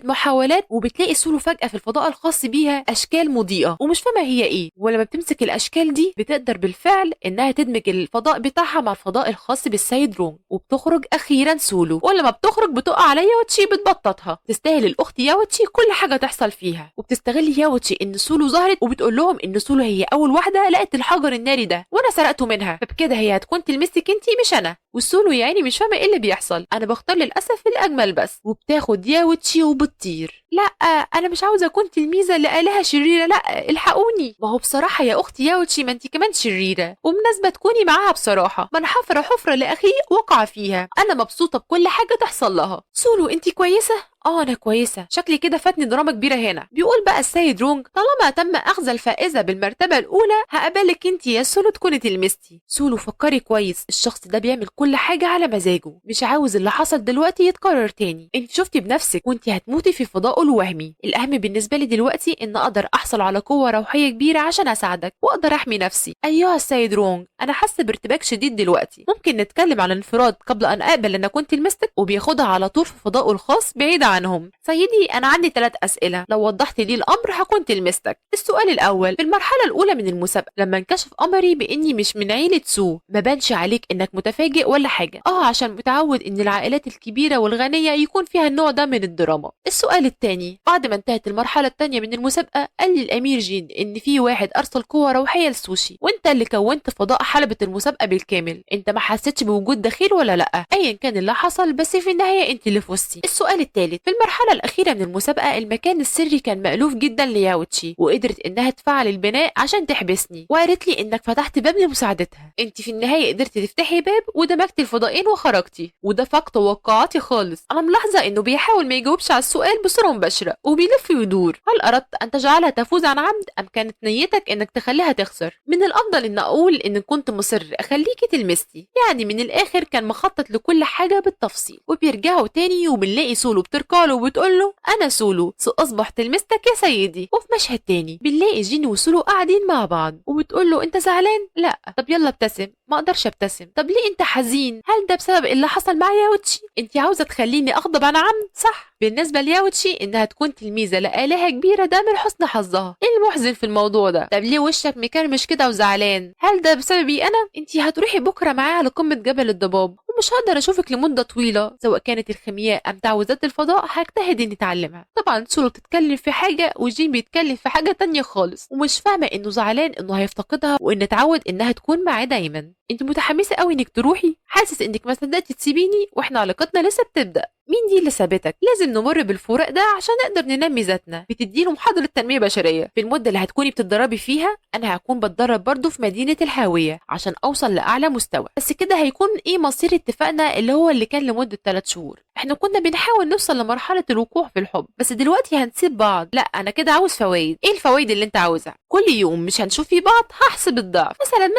Speaker 1: محاولات وبتلاقي سولو فجأة في الفضاء الخاص بيها اشكال مضيئة ومش فاهمه هي ايه، ولما بتمسك الاشكال دي بتقدر بالفعل انها تدمج الفضاء بتاعها مع الفضاء الخاص بالسيد رونج، وبتخرج اخيرا سولو. ولما بتخرج بتقع على ياوتشي بتبططها. تستاهل الاخت ياوتشي كل حاجة تحصل فيها. وبتستغل ياوتشي ان سولو ظهرت وبتقول لهم ان سولو هي اول واحدة لقت الحجر الناري ده وانا سرقته منها، فبكده هي هتكون تلمستك انتي مش انا. والسولو يا عيني مش فاهمه ايه اللي بيحصل، انا بختار للاسف الاجمل بس. وبتاخد ياوتشي وبتطير. لا انا مش عاوزه اكون تلميذه لآلهة شريرة، لا الحقوني. ما هو بصراحة يا اختي ياوتشي ما انت كمان شريرة ومناسبة تكوني معاها بصراحة، من حفر حفره لاخيه وقع فيها. انا مبسوطة بكل حاجة تحصل لها. سولو انت كويسة؟ انا كويسة، شكلي كده فاتني دراما كبيرة هنا. بيقول بقى السيد رونج طالما تم اخذ الفائزه بالمرتبة الاولى هقبلك انت يا سولو تكوني تلمستي. سولو فكري كويس، الشخص ده بيعمل كل حاجة على مزاجه، مش عاوز اللي حصل دلوقتي يتكرر تاني. انت شفتي بنفسك وانت هتموتي في فضائه الوهمي. الاهم بالنسبة لي دلوقتي ان اقدر احصل على قوة روحية كبيرة عشان اساعدك واقدر احمي نفسي. ايها السيد رونج انا حاسه بارتباك شديد دلوقتي، ممكن نتكلم عن الانفراد قبل ان اقبل ان اكون تلمستك؟ وبياخدها على طول في فضائه الخاص بعيد عنهم. سيدي انا عندي 3 اسئلة، لو وضحت لي الامر هكون تلمستك. السؤال الاول، في المرحلة الاولى من المسابقة لما انكشف امري باني مش من عيله سو، ما بانش عليك انك متفاجئ ولا حاجة؟ عشان متعود ان العائلات الكبيرة والغنيه يكون فيها النوع ده من الدراما. السؤال الثاني، بعد ما انتهت المرحلة الثانية من المسابقة قال لي الامير جين ان في واحد ارسل قوة روحية لسوشي وانت اللي كونت فضاء حلبة المسابقة بالكامل، انت ما حسيتش بوجود دخيل ولا لا؟ ايا كان اللي حصل بس في النهاية انت اللي فزتي. السؤال الثالث، في المرحلة الاخيرة من المسابقة المكان السري كان مألوف جدا لياوتشي وقدرت انها تفعل البناء عشان تحبسني، وقالت لي انك فتحت باب لمساعدتها، انت في النهاية قدرتي تفتحي باب ودمجتي الفضائين وخرجتي، وده فاق توقعاتي خالص. انا ملاحظة انه بيحاول ما يجاوبش على السؤال بصورة مباشرة وبيلف ويدور. هل اردت ان تجعلها تفوز عن عمد ام كانت نيتك انك تخليها تخسر؟ من الافضل ان اقول ان كنت مصر اخليكي تلمستي، يعني من الاخر كان مخطط لكل حاجة بالتفصيل. وبيرجعوا تاني وبنلاقي سولو بتركع له وبتقول له انا سولو ساصبح تلمستك يا سيدي. وفي مشهد تاني بنلاقي جين وسولو قاعدين مع بعض وبتقول له انت زعلان؟ لا. طب يلا ابتسم. ما اقدرش ابتسم. طب ليه انت حزين؟ هل ده بسبب اللي حصل مع ياوتشي؟ انت عاوزه تخليني اغضب عن عمد صح؟ بالنسبة لياوتشي انها تكون تلميذه لآلهه كبيرة ده من حسن حظها. ايه المحزن في الموضوع ده؟ طب ليه وشك مكرمش كده وزعلان؟ هل ده بسببي انا؟ انت هتروحي بكره معايا على قمة جبل الضباب ومش هقدر اشوفك لمدة طويلة، سواء كانت الخيمياء ام تعويذات الفضاء هجتهد اني اتعلمها. طبعا سولو بتتكلم في حاجة وجين بيتكلم في حاجة تانية خالص، ومش فاهمه انه زعلان انه هيفتقدها وان اتعود انها تكون معاه دايما. انت متحمسة قوي انك تروحي، حاسس انك ما صدقتي تسيبيني واحنا علاقتنا لسه بتبدا. مين دي اللي سابتك؟ لازم نمر بالفراق ده عشان نقدر ننمي ذاتنا. بتديله محاضرة تنمية بشرية. في المدة اللي هتكوني بتتدربي فيها انا هكون بتدرب برضه في مدينة الهاوية عشان اوصل لاعلى مستوى. بس كده هيكون ايه مصير اتفاقنا اللي هو اللي كان لمدة 3 شهور؟ احنا كنا بنحاول نوصل لمرحلة الوقوع في الحب، بس دلوقتي هنسيب بعض. لا انا كده عاوز فوائد. ايه الفوائد اللي انت عاوزها؟ كل يوم مش هنشوف فيه بعض هحسب الضعف.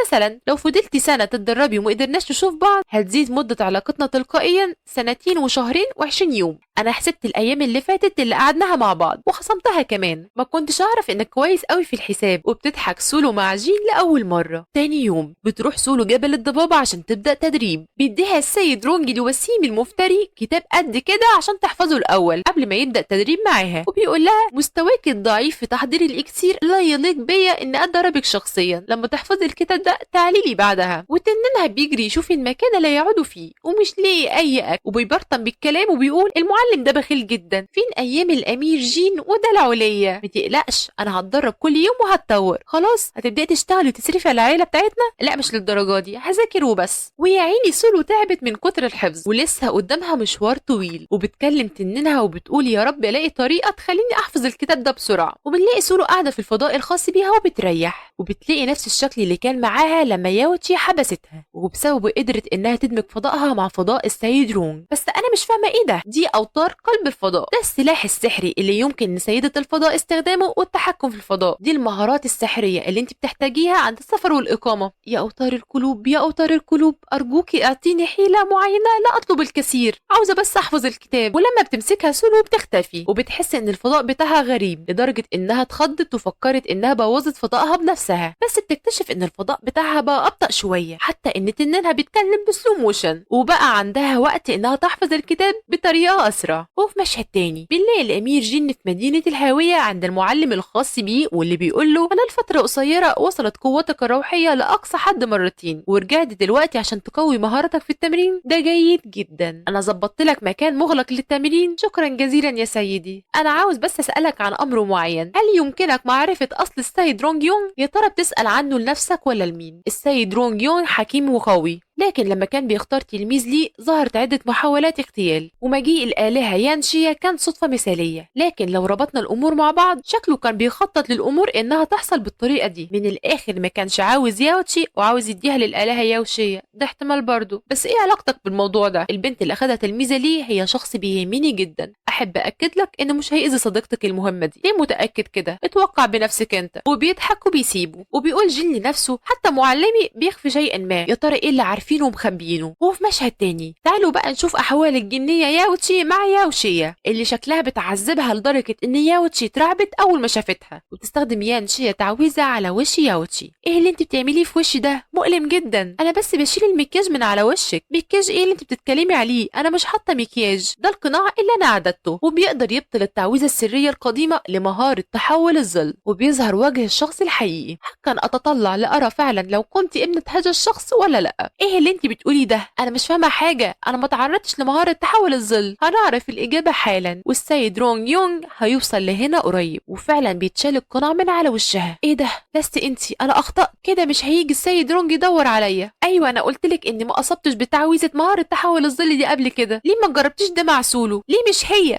Speaker 1: مثلا لو فضلتي سنة تتدربي وما قدرناش نشوف بعض هتزيد مده علاقتنا تلقائيا 2 وشهرين و20 يوم. انا حسبت الايام اللي فاتت اللي قعدناها مع بعض وخصمتها كمان. ما كنتش اعرف انك كويس قوي في الحساب. وبتضحك سولو مع جين لاول مرة. تاني يوم بتروح سولو جبل الضبابه عشان تبدا تدريب. بيديها السيد رونج الوسيم المفتري كتاب قد كده عشان تحفظه الاول قبل ما يبدا تدريب معاها، وبيقول لها مستواك الضعيف في تحضير الاكسير لا يليق بيا ان ادربك شخصيا، لما تحفظي الكتاب ده تعالي لي بعدها. وتنينها بيجري يشوف المكان اللي يقعدوا فيه ومش لاقي اي اكل، وبيبرطم بالكلام وبيقول المعلم ده بخيل جدا، فين ايام الامير جين ودلعه ليا؟ ما تقلقش انا هتدرب كل يوم وهتطور. خلاص هتبداي تشتغلي وتصرفي على العيلة بتاعتنا؟ لا مش للدرجة دي، هذاكر وبس. ويا عيني سولو تعبت من كتر الحفظ ولسه قدامها مشوار طويل، وبتكلم تنينها وبتقول يا رب الاقي طريقه تخليني احفظ الكتاب ده بسرعة. وبنلاقي سولو قاعدة في الفضاء الخاص بيها وبتريح، وبتلاقي نفس الشكل اللي كان معاها لما ياوتشي حبستها، وبسببه قدرت انها تدمج فضائها مع فضاء السيد رونج. بس انا مش فاهمه ايه ده؟ دي اوتار قلب الفضاء، ده السلاح السحري اللي يمكن لسيده الفضاء استخدامه والتحكم في الفضاء، دي المهارات السحريه اللي انت بتحتاجيها عند السفر والاقامة. يا اوتار القلوب يا اوتار القلوب ارجوكي اعطيني حيله معينة، لا اطلب الكثير، عاوزه بس احفظ الكتاب. ولما بتمسكها سولو بتختفي، وبتحس ان الفضاء بتاعها غريب لدرجة انها اتخضت وفكرت انها بوظت فضائها بنفسها، بس بتكتشف ان الفضاء بتاعها بقى ابطأ شوية، حتى ان تنينها بيتكلم ب slow motion، وبقى عندها وقت انها تحفظ الكتاب بطريقة اسرع. وفي مشهد تاني بنلاقي الامير جين في مدينة الهاوية عند المعلم الخاص بيه، واللي بيقول له خلال فترة قصيرة وصلت قوتك الروحية لاقصى حد مرتين، ورجعت دلوقتي عشان تقوي مهارتك في التمرين، ده جيد جدا، انا ظبطت لك مكان مغلق للتمرين، شكرا جزيلا يا سيدي. انا عاوز بس اسالك عن امر معين، هل يمكنك معرفة اصل السيد رونج يونغ؟ يا ترى بتسال عنه لنفسك ولا لمين؟ السيد رونج يونغ حكيم وقوي، لكن لما كان بيختار تلميذ ليه ظهرت عدة محاولات اغتيال، ومجيء الآلهة يانشيا كان صدفة مثالية، لكن لو ربطنا الأمور مع بعض شكله كان بيخطط للأمور إنها تحصل بالطريقة دي. من الآخر ما كانش عاوز ياوتشي وعاوز يديها للآلهة ياوشيا، ده احتمال برضه. بس إيه علاقتك بالموضوع ده؟ البنت اللي أخدها تلميذة ليه هي شخص بيهمني جدا، أحب أكد لك إنه مش هيأذي صديقتك المهمة دي. ليه متأكد كده؟ اتوقع بنفسك أنت. وبيضحك وبيسيبه، وبيقول جين لنفسه حتى معلمي بيخفي شيئا ما، يا ترى إيه اللي عارفينه ومخبيينه. وفي مشهد تاني تعالوا بقى نشوف احوال الجنيه ياوتشي مع ياوشيا اللي شكلها بتعذبها لدرجة ان ياوتشي اترعبت اول ما شافتها، وبتستخدم يانشيا تعويذه على وش ياوتشي. ايه اللي انت بتعمليه في وشي ده؟ مؤلم جدا، انا بس بشيل المكياج من على وشك. مكياج ايه اللي انت بتتكلمي عليه؟ انا مش حاطه مكياج، ده القناع اللي انا عددته. وبيقدر يبطل التعويذه السرية القديمة لمهاره تحول الظل، وبيظهر وجه الشخص الحقيقي. حقا اتطلع لارى فعلا لو كنت ابنه هذا الشخص ولا لا. ايه اللي انت بتقولي ده؟ انا مش فاهمه حاجة، انا ما تعرضتش لمهاره تحول الظل. هنعرف الاجابة حالا، والسيد رونج يونغ هيوصل لهنا قريب. وفعلا بيتشال القناع من على وشها. ايه ده؟ لست انت، انا اخطأت كده، مش هيجي السيد رونج يدور عليا. ايوه انا قلت لك اني ما اصبتش بتعويذه مهارة تحول الظل دي قبل كده، ليه ما جربتيش ده مع سولو؟ ليه مش هي؟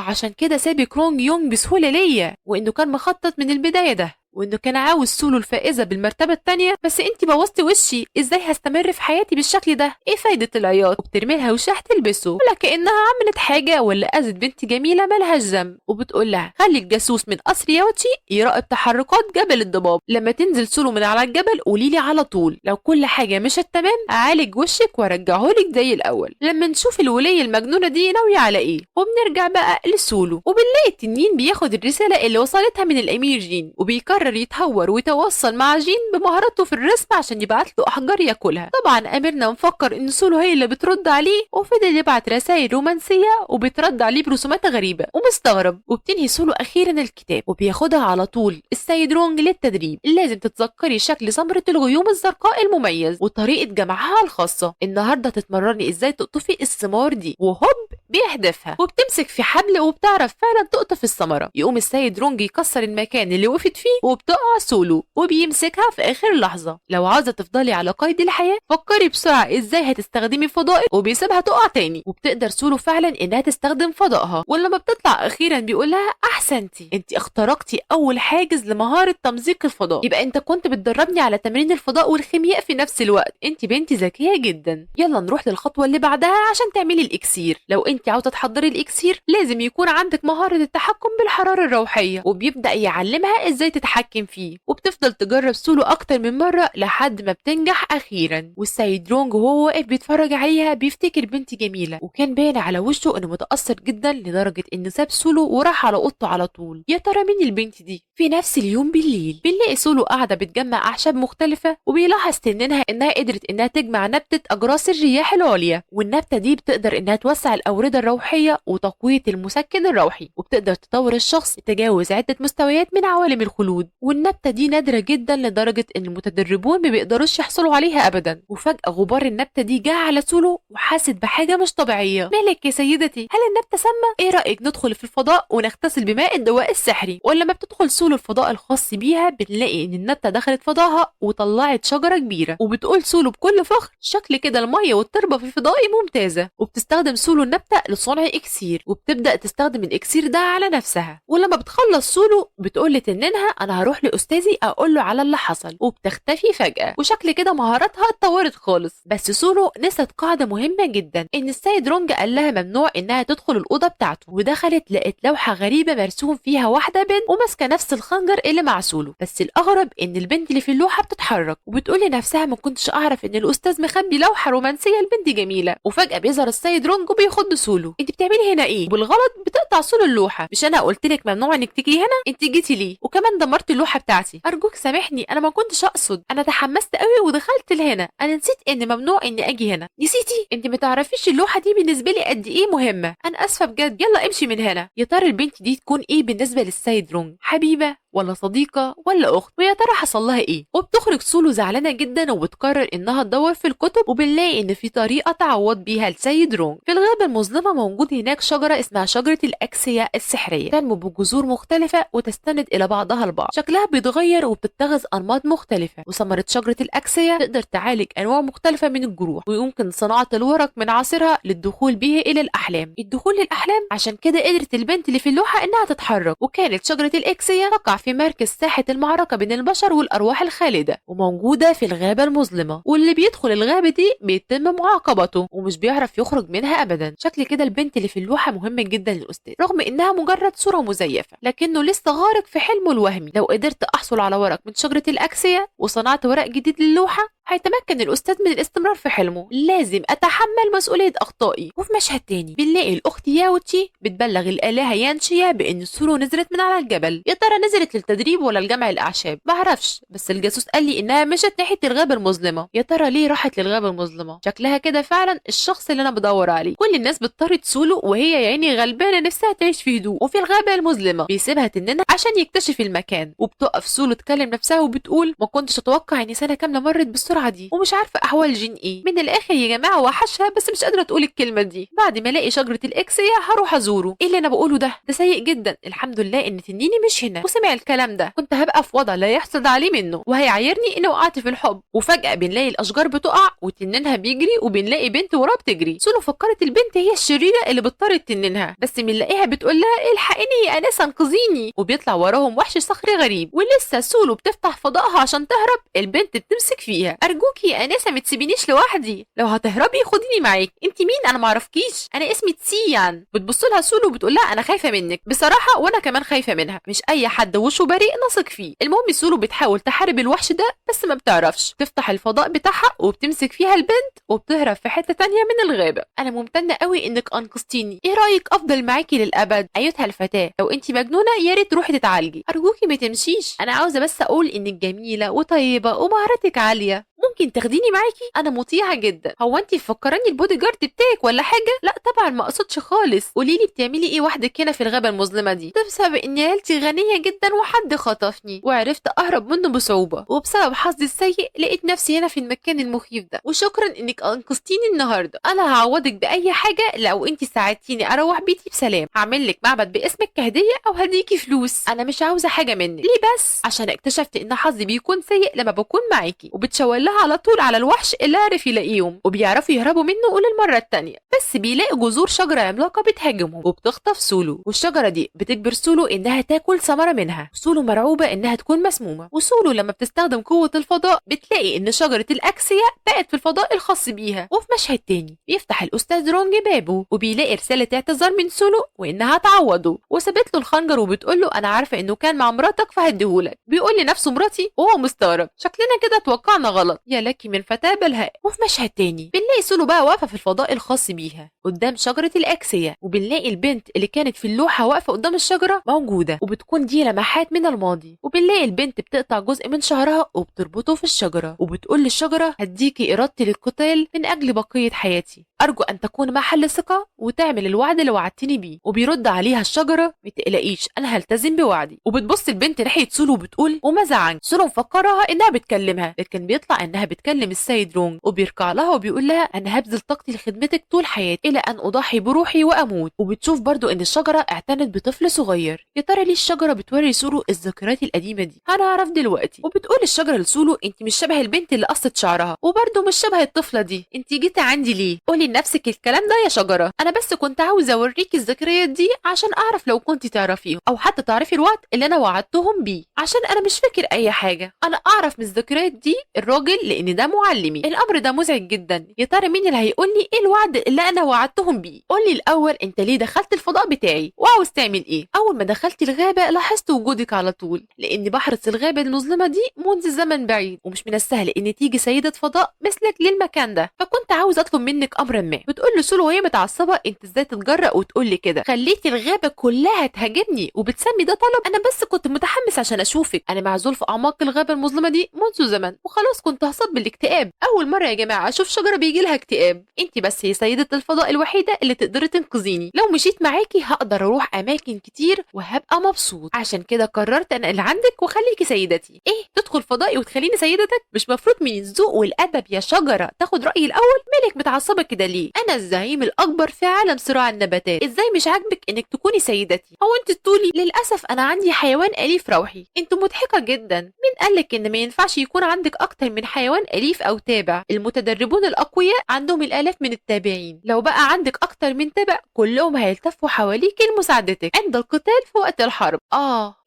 Speaker 1: عشان كده سابك رونج يونغ بسهولة ليا، وانه كان مخطط من البداية ده، وانه كان عاوز سولو الفائزه بالمرتبة الثانية. بس انت بوظتي وشي، ازاي هستمر في حياتي بالشكل ده؟ ايه فايده العياط؟ وبترمي لها وشها تلبسه ولا كانها عملت حاجة ولا اذت بنت جميلة مالهاش ذنب. وبتقول لها خلي الجاسوس من قصر ياوتشي يراقب تحركات جبل الضباب، لما تنزل سولو من على الجبل قولي لي على طول، لو كل حاجة مشت تمام اعالج وشك وارجعهولك زي الاول. لما نشوف الوليه المجنونة دي ناوية على ايه. وبنرجع بقى لسولو، وبنلاقي التنين بياخد الرسالة اللي وصلتها من الامير جين، وبيقرر يتهور ويتواصل مع جين بمهارته في الرسم عشان يبعت له احجار ياكلها. طبعا اميرنا مفكر ان سولو هي اللي بترد عليه، وفضل يبعت رسائل رومانسية وبترد عليه برسومات غريبة ومستغرب. وبتنهي سولو اخيرا الكتاب، وبياخدها على طول السيد رونج للتدريب. لازم تتذكري شكل ثمره الغيوم الزرقاء المميز وطريقه جمعها الخاصة، النهارده تتمرني ازاي تقطفي الثمار دي. وهوب بيحدفها، وبتمسك في حبل وبتعرف فعلا تقطف الثمرة. يقوم السيد رونج يكسر المكان اللي وقفت فيه، وبتقع سولو وبيمسكها في اخر لحظة. لو عاوزه تفضلي على قيد الحياة فكري بسرعة ازاي هتستخدمي فضائك، وبيسيبها تقع تاني. وبتقدر سولو فعلا انها تستخدم فضائها، ولما بتطلع اخيرا بيقول لها احسنتي، انت اخترقتي اول حاجز لمهاره تمزيق الفضاء، يبقى انت كنت بتدربني على تمرين الفضاء والخيمياء في نفس الوقت، انت بنتي ذكية جدا. يلا نروح للخطوة اللي بعدها عشان تعملي الاكسير. لو انت عاوزه تحضري الاكسير لازم يكون عندك مهارة التحكم بالحرارة الروحية، وبيبدا يعلمها ازاي تتحكم فيه، وبتفضل تجرب سولو اكتر من مرة لحد ما بتنجح اخيرا. والسيد رونج وهو واقف بيتفرج عليها بيفتكر بنت جميلة، وكان باين على وشه انه متاثر جدا لدرجة انه ساب سولو وراح على اوضته على طول. يا ترى مين البنت دي؟ في نفس اليوم بالليل بنلاقي سولو قاعدة بتجمع اعشاب مختلفة، وبيلاحظ تنينها انها قدرت انها تجمع نبته اجراس الرياح العليا، والنبته دي بتقدر انها توسع الاورده الروحية وتقويه المسكن الروحي، وبتقدر تطور الشخص لتجاوز عده مستويات من عوالم الخلود. والنبته دي نادرة جدا لدرجة ان المتدربون ما بيقدروش يحصلوا عليها ابدا. وفجاة غبار النبتة دي جه على سولو وحست بحاجة مش طبيعية. مالك يا سيدتي؟ هل النبتة سامة؟ ايه رايك ندخل في الفضاء ونغتسل بماء الدواء السحري؟ ولما بتدخل سولو الفضاء الخاص بيها بنلاقي ان النبتة دخلت فضاها وطلعت شجرة كبيرة، وبتقول سولو بكل فخر شكل كده المية والتربه في فضائي ممتازة. وبتستخدم سولو النبتة لصنع اكسير، وبتبدا تستخدم الاكسير ده على نفسها. ولما بتخلص سولو بتقول لتنينها انا هروح لاستاذي اقول له على اللي حصل، وبتختفي فجاة. وشكل كده مهاراتها اتطورت خالص. بس سولو نست قاعدة مهمة جدا، ان السيد رونج قال لها ممنوع انها تدخل الاوضة بتاعته، ودخلت لقت لوحة غريبة مرسوم فيها واحدة بنت وماسكه نفس الخنجر اللي مع سولو. بس الاغرب ان البنت اللي في اللوحة بتتحرك، وبتقول لنفسها ما كنتش اعرف ان الاستاذ مخبي لوحة رومانسية لبنت جميلة. وفجاة بيظهر السيد رونج وبيخض سولو، انت بتعملي هنا ايه؟ وبالغلط بتقطع سولو اللوحة. مش انا قلت لك ممنوع انك تيجي هنا؟ انت جيتي ليه؟ وكمان دمرت اللوحة بتاعتي. ارجوك سامحني، انا ما كنتش اقصد، انا تحمست قوي ودخلت لهنا، انا نسيت ان ممنوع اني اجي هنا. نسيتي؟ انت ما تعرفيش اللوحة دي بالنسبة لي قد ايه مهمة، انا اسفه بجد، يلا امشي من هنا. يا ترى البنت دي تكون ايه بالنسبة للسيد رونج؟ حبيبه ولا صديقه ولا اخت؟ ويا ترى حصل لها ايه؟ وبتخرج سولو زعلانة جدا وبتقرر انها تدور في الكتب، وبنلاقي ان في طريقه تعوض بيها السيد رونج. في الغابة المظلمة موجود هناك شجرة اسمها شجرة الاكسيه السحريه، تنمو بجذور مختلفة وتستند الى بعضها البعض، شكلها بيتغير وبتتخذ انماط مختلفة. وثمره شجرة الاكسيه تقدر تعالج انواع مختلفة من الجروح، ويمكن صناعة الورق من عصيرها للدخول به الى الاحلام. الدخول للاحلام، عشان كده قدرت البنت اللي في اللوحة انها تتحرك. وكانت شجرة الاكسيه تقع في مركز ساحة المعركة بين البشر والأرواح الخالدة، وموجودة في الغابة المظلمة، واللي بيدخل الغابة دي بيتم معاقبته ومش بيعرف يخرج منها أبدا. شكل كده البنت اللي في اللوحة مهمة جدا للأستاذ، رغم إنها مجرد صورة مزيفة، لكنه لسه غارق في حلمه الوهمي. لو قدرت أحصل على ورق من شجرة الأكسية وصنعت ورق جديد للوحة هيتمكن الأستاذ من الاستمرار في حلمه. لازم أتحمل مسؤولية أخطائي. وفي مشهد تاني بنلاقي الأخت ياوتشي بتبلغ الآلهة يانشيا بإن سولو نزلت من على الجبل. يا ترى نزلت للتدريب ولا لجمع الأعشاب؟ معرفش، بس الجاسوس قال لي إنها مشت ناحية الغابة المظلمة. يا ترى ليه راحت للغابة المظلمة؟ شكلها كده فعلا الشخص اللي أنا بدور عليه. كل الناس بتطارد سولو وهي يا عيني غلبانة نفسها تعيش في هدوء. وفي الغابة المظلمة بيسيبها تنينها عشان يكتشف المكان، وبتقف سولو تكلم نفسها وبتقول ما كنتش أتوقع إن سنة كاملة مرت بالسرعة دي، ومش عارفه احوال جين ايه. من الاخر يا جماعة وحشها، بس مش قادرة تقول الكلمة دي. بعد ما الاقي شجرة الاكسيه هروح ازوره. ايه اللي انا بقوله ده؟ ده سيء جدا. الحمد لله ان تنيني مش هنا وسمع الكلام ده، كنت هبقى في وضع لا يحسد عليه منه، وهيعايرني اني وقعت في الحب. وفجاة بنلاقي الاشجار بتقع وتنينها بيجري، وبنلاقي بنت وراه بتجري. سولو فكرت البنت هي الشريرة اللي بتطارد تنينها، بس بنلاقيها بتقول لها الحقيني يا انسه انقذيني، وبيطلع وراهم وحش صخري غريب. ولسه سولو بتفتح فضائها عشان تهرب، البنت بتمسك فيها. ارجوكي يا انسه ما تسيبينيش لوحدي، لو هتهربي خديني معاك. انت مين؟ انا ما اعرفكيش، انا اسمي تسيان. بتبص لها سولو وبتقول لها انا خايفة منك بصراحة، وانا كمان خايفة منها، مش اي حد وشه بريء نثق فيه. المهم سولو بتحاول تحارب الوحش ده بس ما بتعرفش، تفتح الفضاء بتاعها وبتمسك فيها البنت وبتهرب في حتة تانية من الغابة. انا ممتنة قوي انك انقذتيني، ايه رايك افضل معاكي للابد ايتها الفتاة؟ لو انت مجنونة يا ريت تروحي تتعالجي. ارجوكي ما تمشيش، انا عاوزه بس اقول انك جميلة وطيبة ومهارتك عالية، ممكن تاخديني معاكي؟ انا مطيعة جدا. هو انت مفكراني البودي جارد بتاعك ولا حاجة؟ لا طبعا ما اقصدش خالص. قولي لي بتعملي ايه وحدك هنا في الغابة المظلمة دي؟ ده بسبب ان عيلتي غنية جدا وحد خطفني وعرفت اهرب منه بصعوبة، وبسبب حظي السيء لقيت نفسي هنا في المكان المخيف ده، وشكرا انك انقذتيني النهارده. انا هعوضك باي حاجة لو انت ساعدتيني اروح بيتي بسلام. هعمل لك معبد باسمك كهدية او هديكي فلوس. انا مش عاوزه حاجة منك. ليه بس؟ عشان اكتشفت ان حظي بيكون سيء لما بكون معاكي. وبتشاور لها على طول على الوحش اللي عرف يلاقيهم، وبيعرفوا يهربوا منه للمرة الثانية، بس بيلاقوا جذور شجرة عملاقة بتهاجمهم وبتخطف سولو، والشجرة دي بتجبر سولو انها تاكل ثمره منها. سولو مرعوبه انها تكون مسمومة، وسولو لما بتستخدم قوة الفضاء بتلاقي ان شجرة الاكسيا بقت في الفضاء الخاص بيها. وفي مشهد تاني بيفتح الاستاذ رونج بابه وبيلاقي رسالة اعتذار من سولو وانها تعوضه، وسابت له الخنجر وبتقول له انا عارفه انه كان مع مراتك فهديهولك. بيقول لنفسه مراتي وهو مستغرب، شكلنا كده توقعنا غلط، يا لك من فتاة بلهاء. وفي مشهد تاني بنلاقي سولو بقى واقفة في الفضاء الخاص بيها قدام شجرة الاكسيا، وبنلاقي البنت اللي كانت في اللوحة واقفة قدام الشجرة موجودة، وبتكون دي لمحات من الماضي. وبنلاقي البنت بتقطع جزء من شعرها وبتربطه في الشجرة، وبتقول للشجره هديكي ارادتي للقتال من اجل بقية حياتي، ارجو ان تكون محل ثقة وتعمل الوعد اللي وعدتني بيه. وبيرد عليها الشجرة ما تقلقيش انا هلتزم بوعدي. وبتبص البنت ناحية سولو وبتقول وماذا عنك؟ سولو مفكرها انها بتكلمها، لكن بيطلع انها بتكلم السيد رونج، وبيركع لها وبيقول لها انا هبذل طاقتي لخدمتك طول حياتي الى ان اضحي بروحي واموت. وبتشوف برضو ان الشجرة اعتنت بطفل صغير. يا ترى ليه الشجرة بتوري سولو الذكريات القديمة دي؟ هنعرف دلوقتي. وبتقول الشجرة لسولو انت مش شبه البنت اللي قصت شعرها، وبرضو مش شبه الطفلة دي، انت جيتي عندي ليه؟ قولي لنفسك الكلام ده يا شجرة، انا بس كنت عاوزه اوريكي الذكريات دي عشان اعرف لو كنت تعرفيهم او حتى تعرفي الوقت اللي انا وعدتهم بيه، عشان انا مش فاكر اي حاجة. انا اعرف من الذكريات دي الراجل لان ده معلمي. الامر ده مزعج جدا، يا ترى مين اللي هيقول لي ايه الوعد اللي انا وعدتهم بيه؟ قول لي الاول انت ليه دخلت الفضاء بتاعي وعاوز تعمل ايه؟ اول ما دخلت الغابة لاحظت وجودك على طول، لان بحرس الغابة المظلمة دي منذ زمن بعيد، ومش من السهل ان تيجي سيده فضاء مثلك للمكان ده، فكنت عاوز اطلب منك امرا ما. بتقول له سولو وهي متعصبه انت ازاي تتجرأ وتقول لي كده؟ خليتي الغابة كلها تهاجمني وبتسمي ده طلب؟ انا بس كنت متحمس عشان اشوفك، انا معزول في اعماق الغابة المظلمة دي منذ زمن وخلاص كنت هصاب بالاكتئاب. اول مرة يا جماعة اشوف شجرة بيجي لها اكتئاب. انت بس هي سيده الفضاء الوحيدة اللي تقدري تنقذيني، لو مشيت معاكي هقدر اروح اماكن كتير وهبقى مبسوط، عشان كده قررت انقل عندك وخليكي سيدتي. ايه تدخل فضائي وتخليني سيدتك؟ مش مفروض من الذوق والادب يا شجرة تاخد رايي الاول؟ مالك متعصبه كده ليه؟ انا الزعيم الاكبر في عالم صراع النباتات، ازاي مش عاجبك انك تكوني سيدتي؟ هو انت تقولي للاسف انا عندي حيوان اليف روحي. انت مضحكة جدا، مين قالك ان ما ينفعش يكون عندك اكتر من حيوان اليف او تابع؟ المتدربون الاقوياء عندهم الالاف من التابعين، لو بقى عندك اكتر من تابع كلهم هيلتفوا حواليك لمساعدتك عند القتال في وقت الحرب.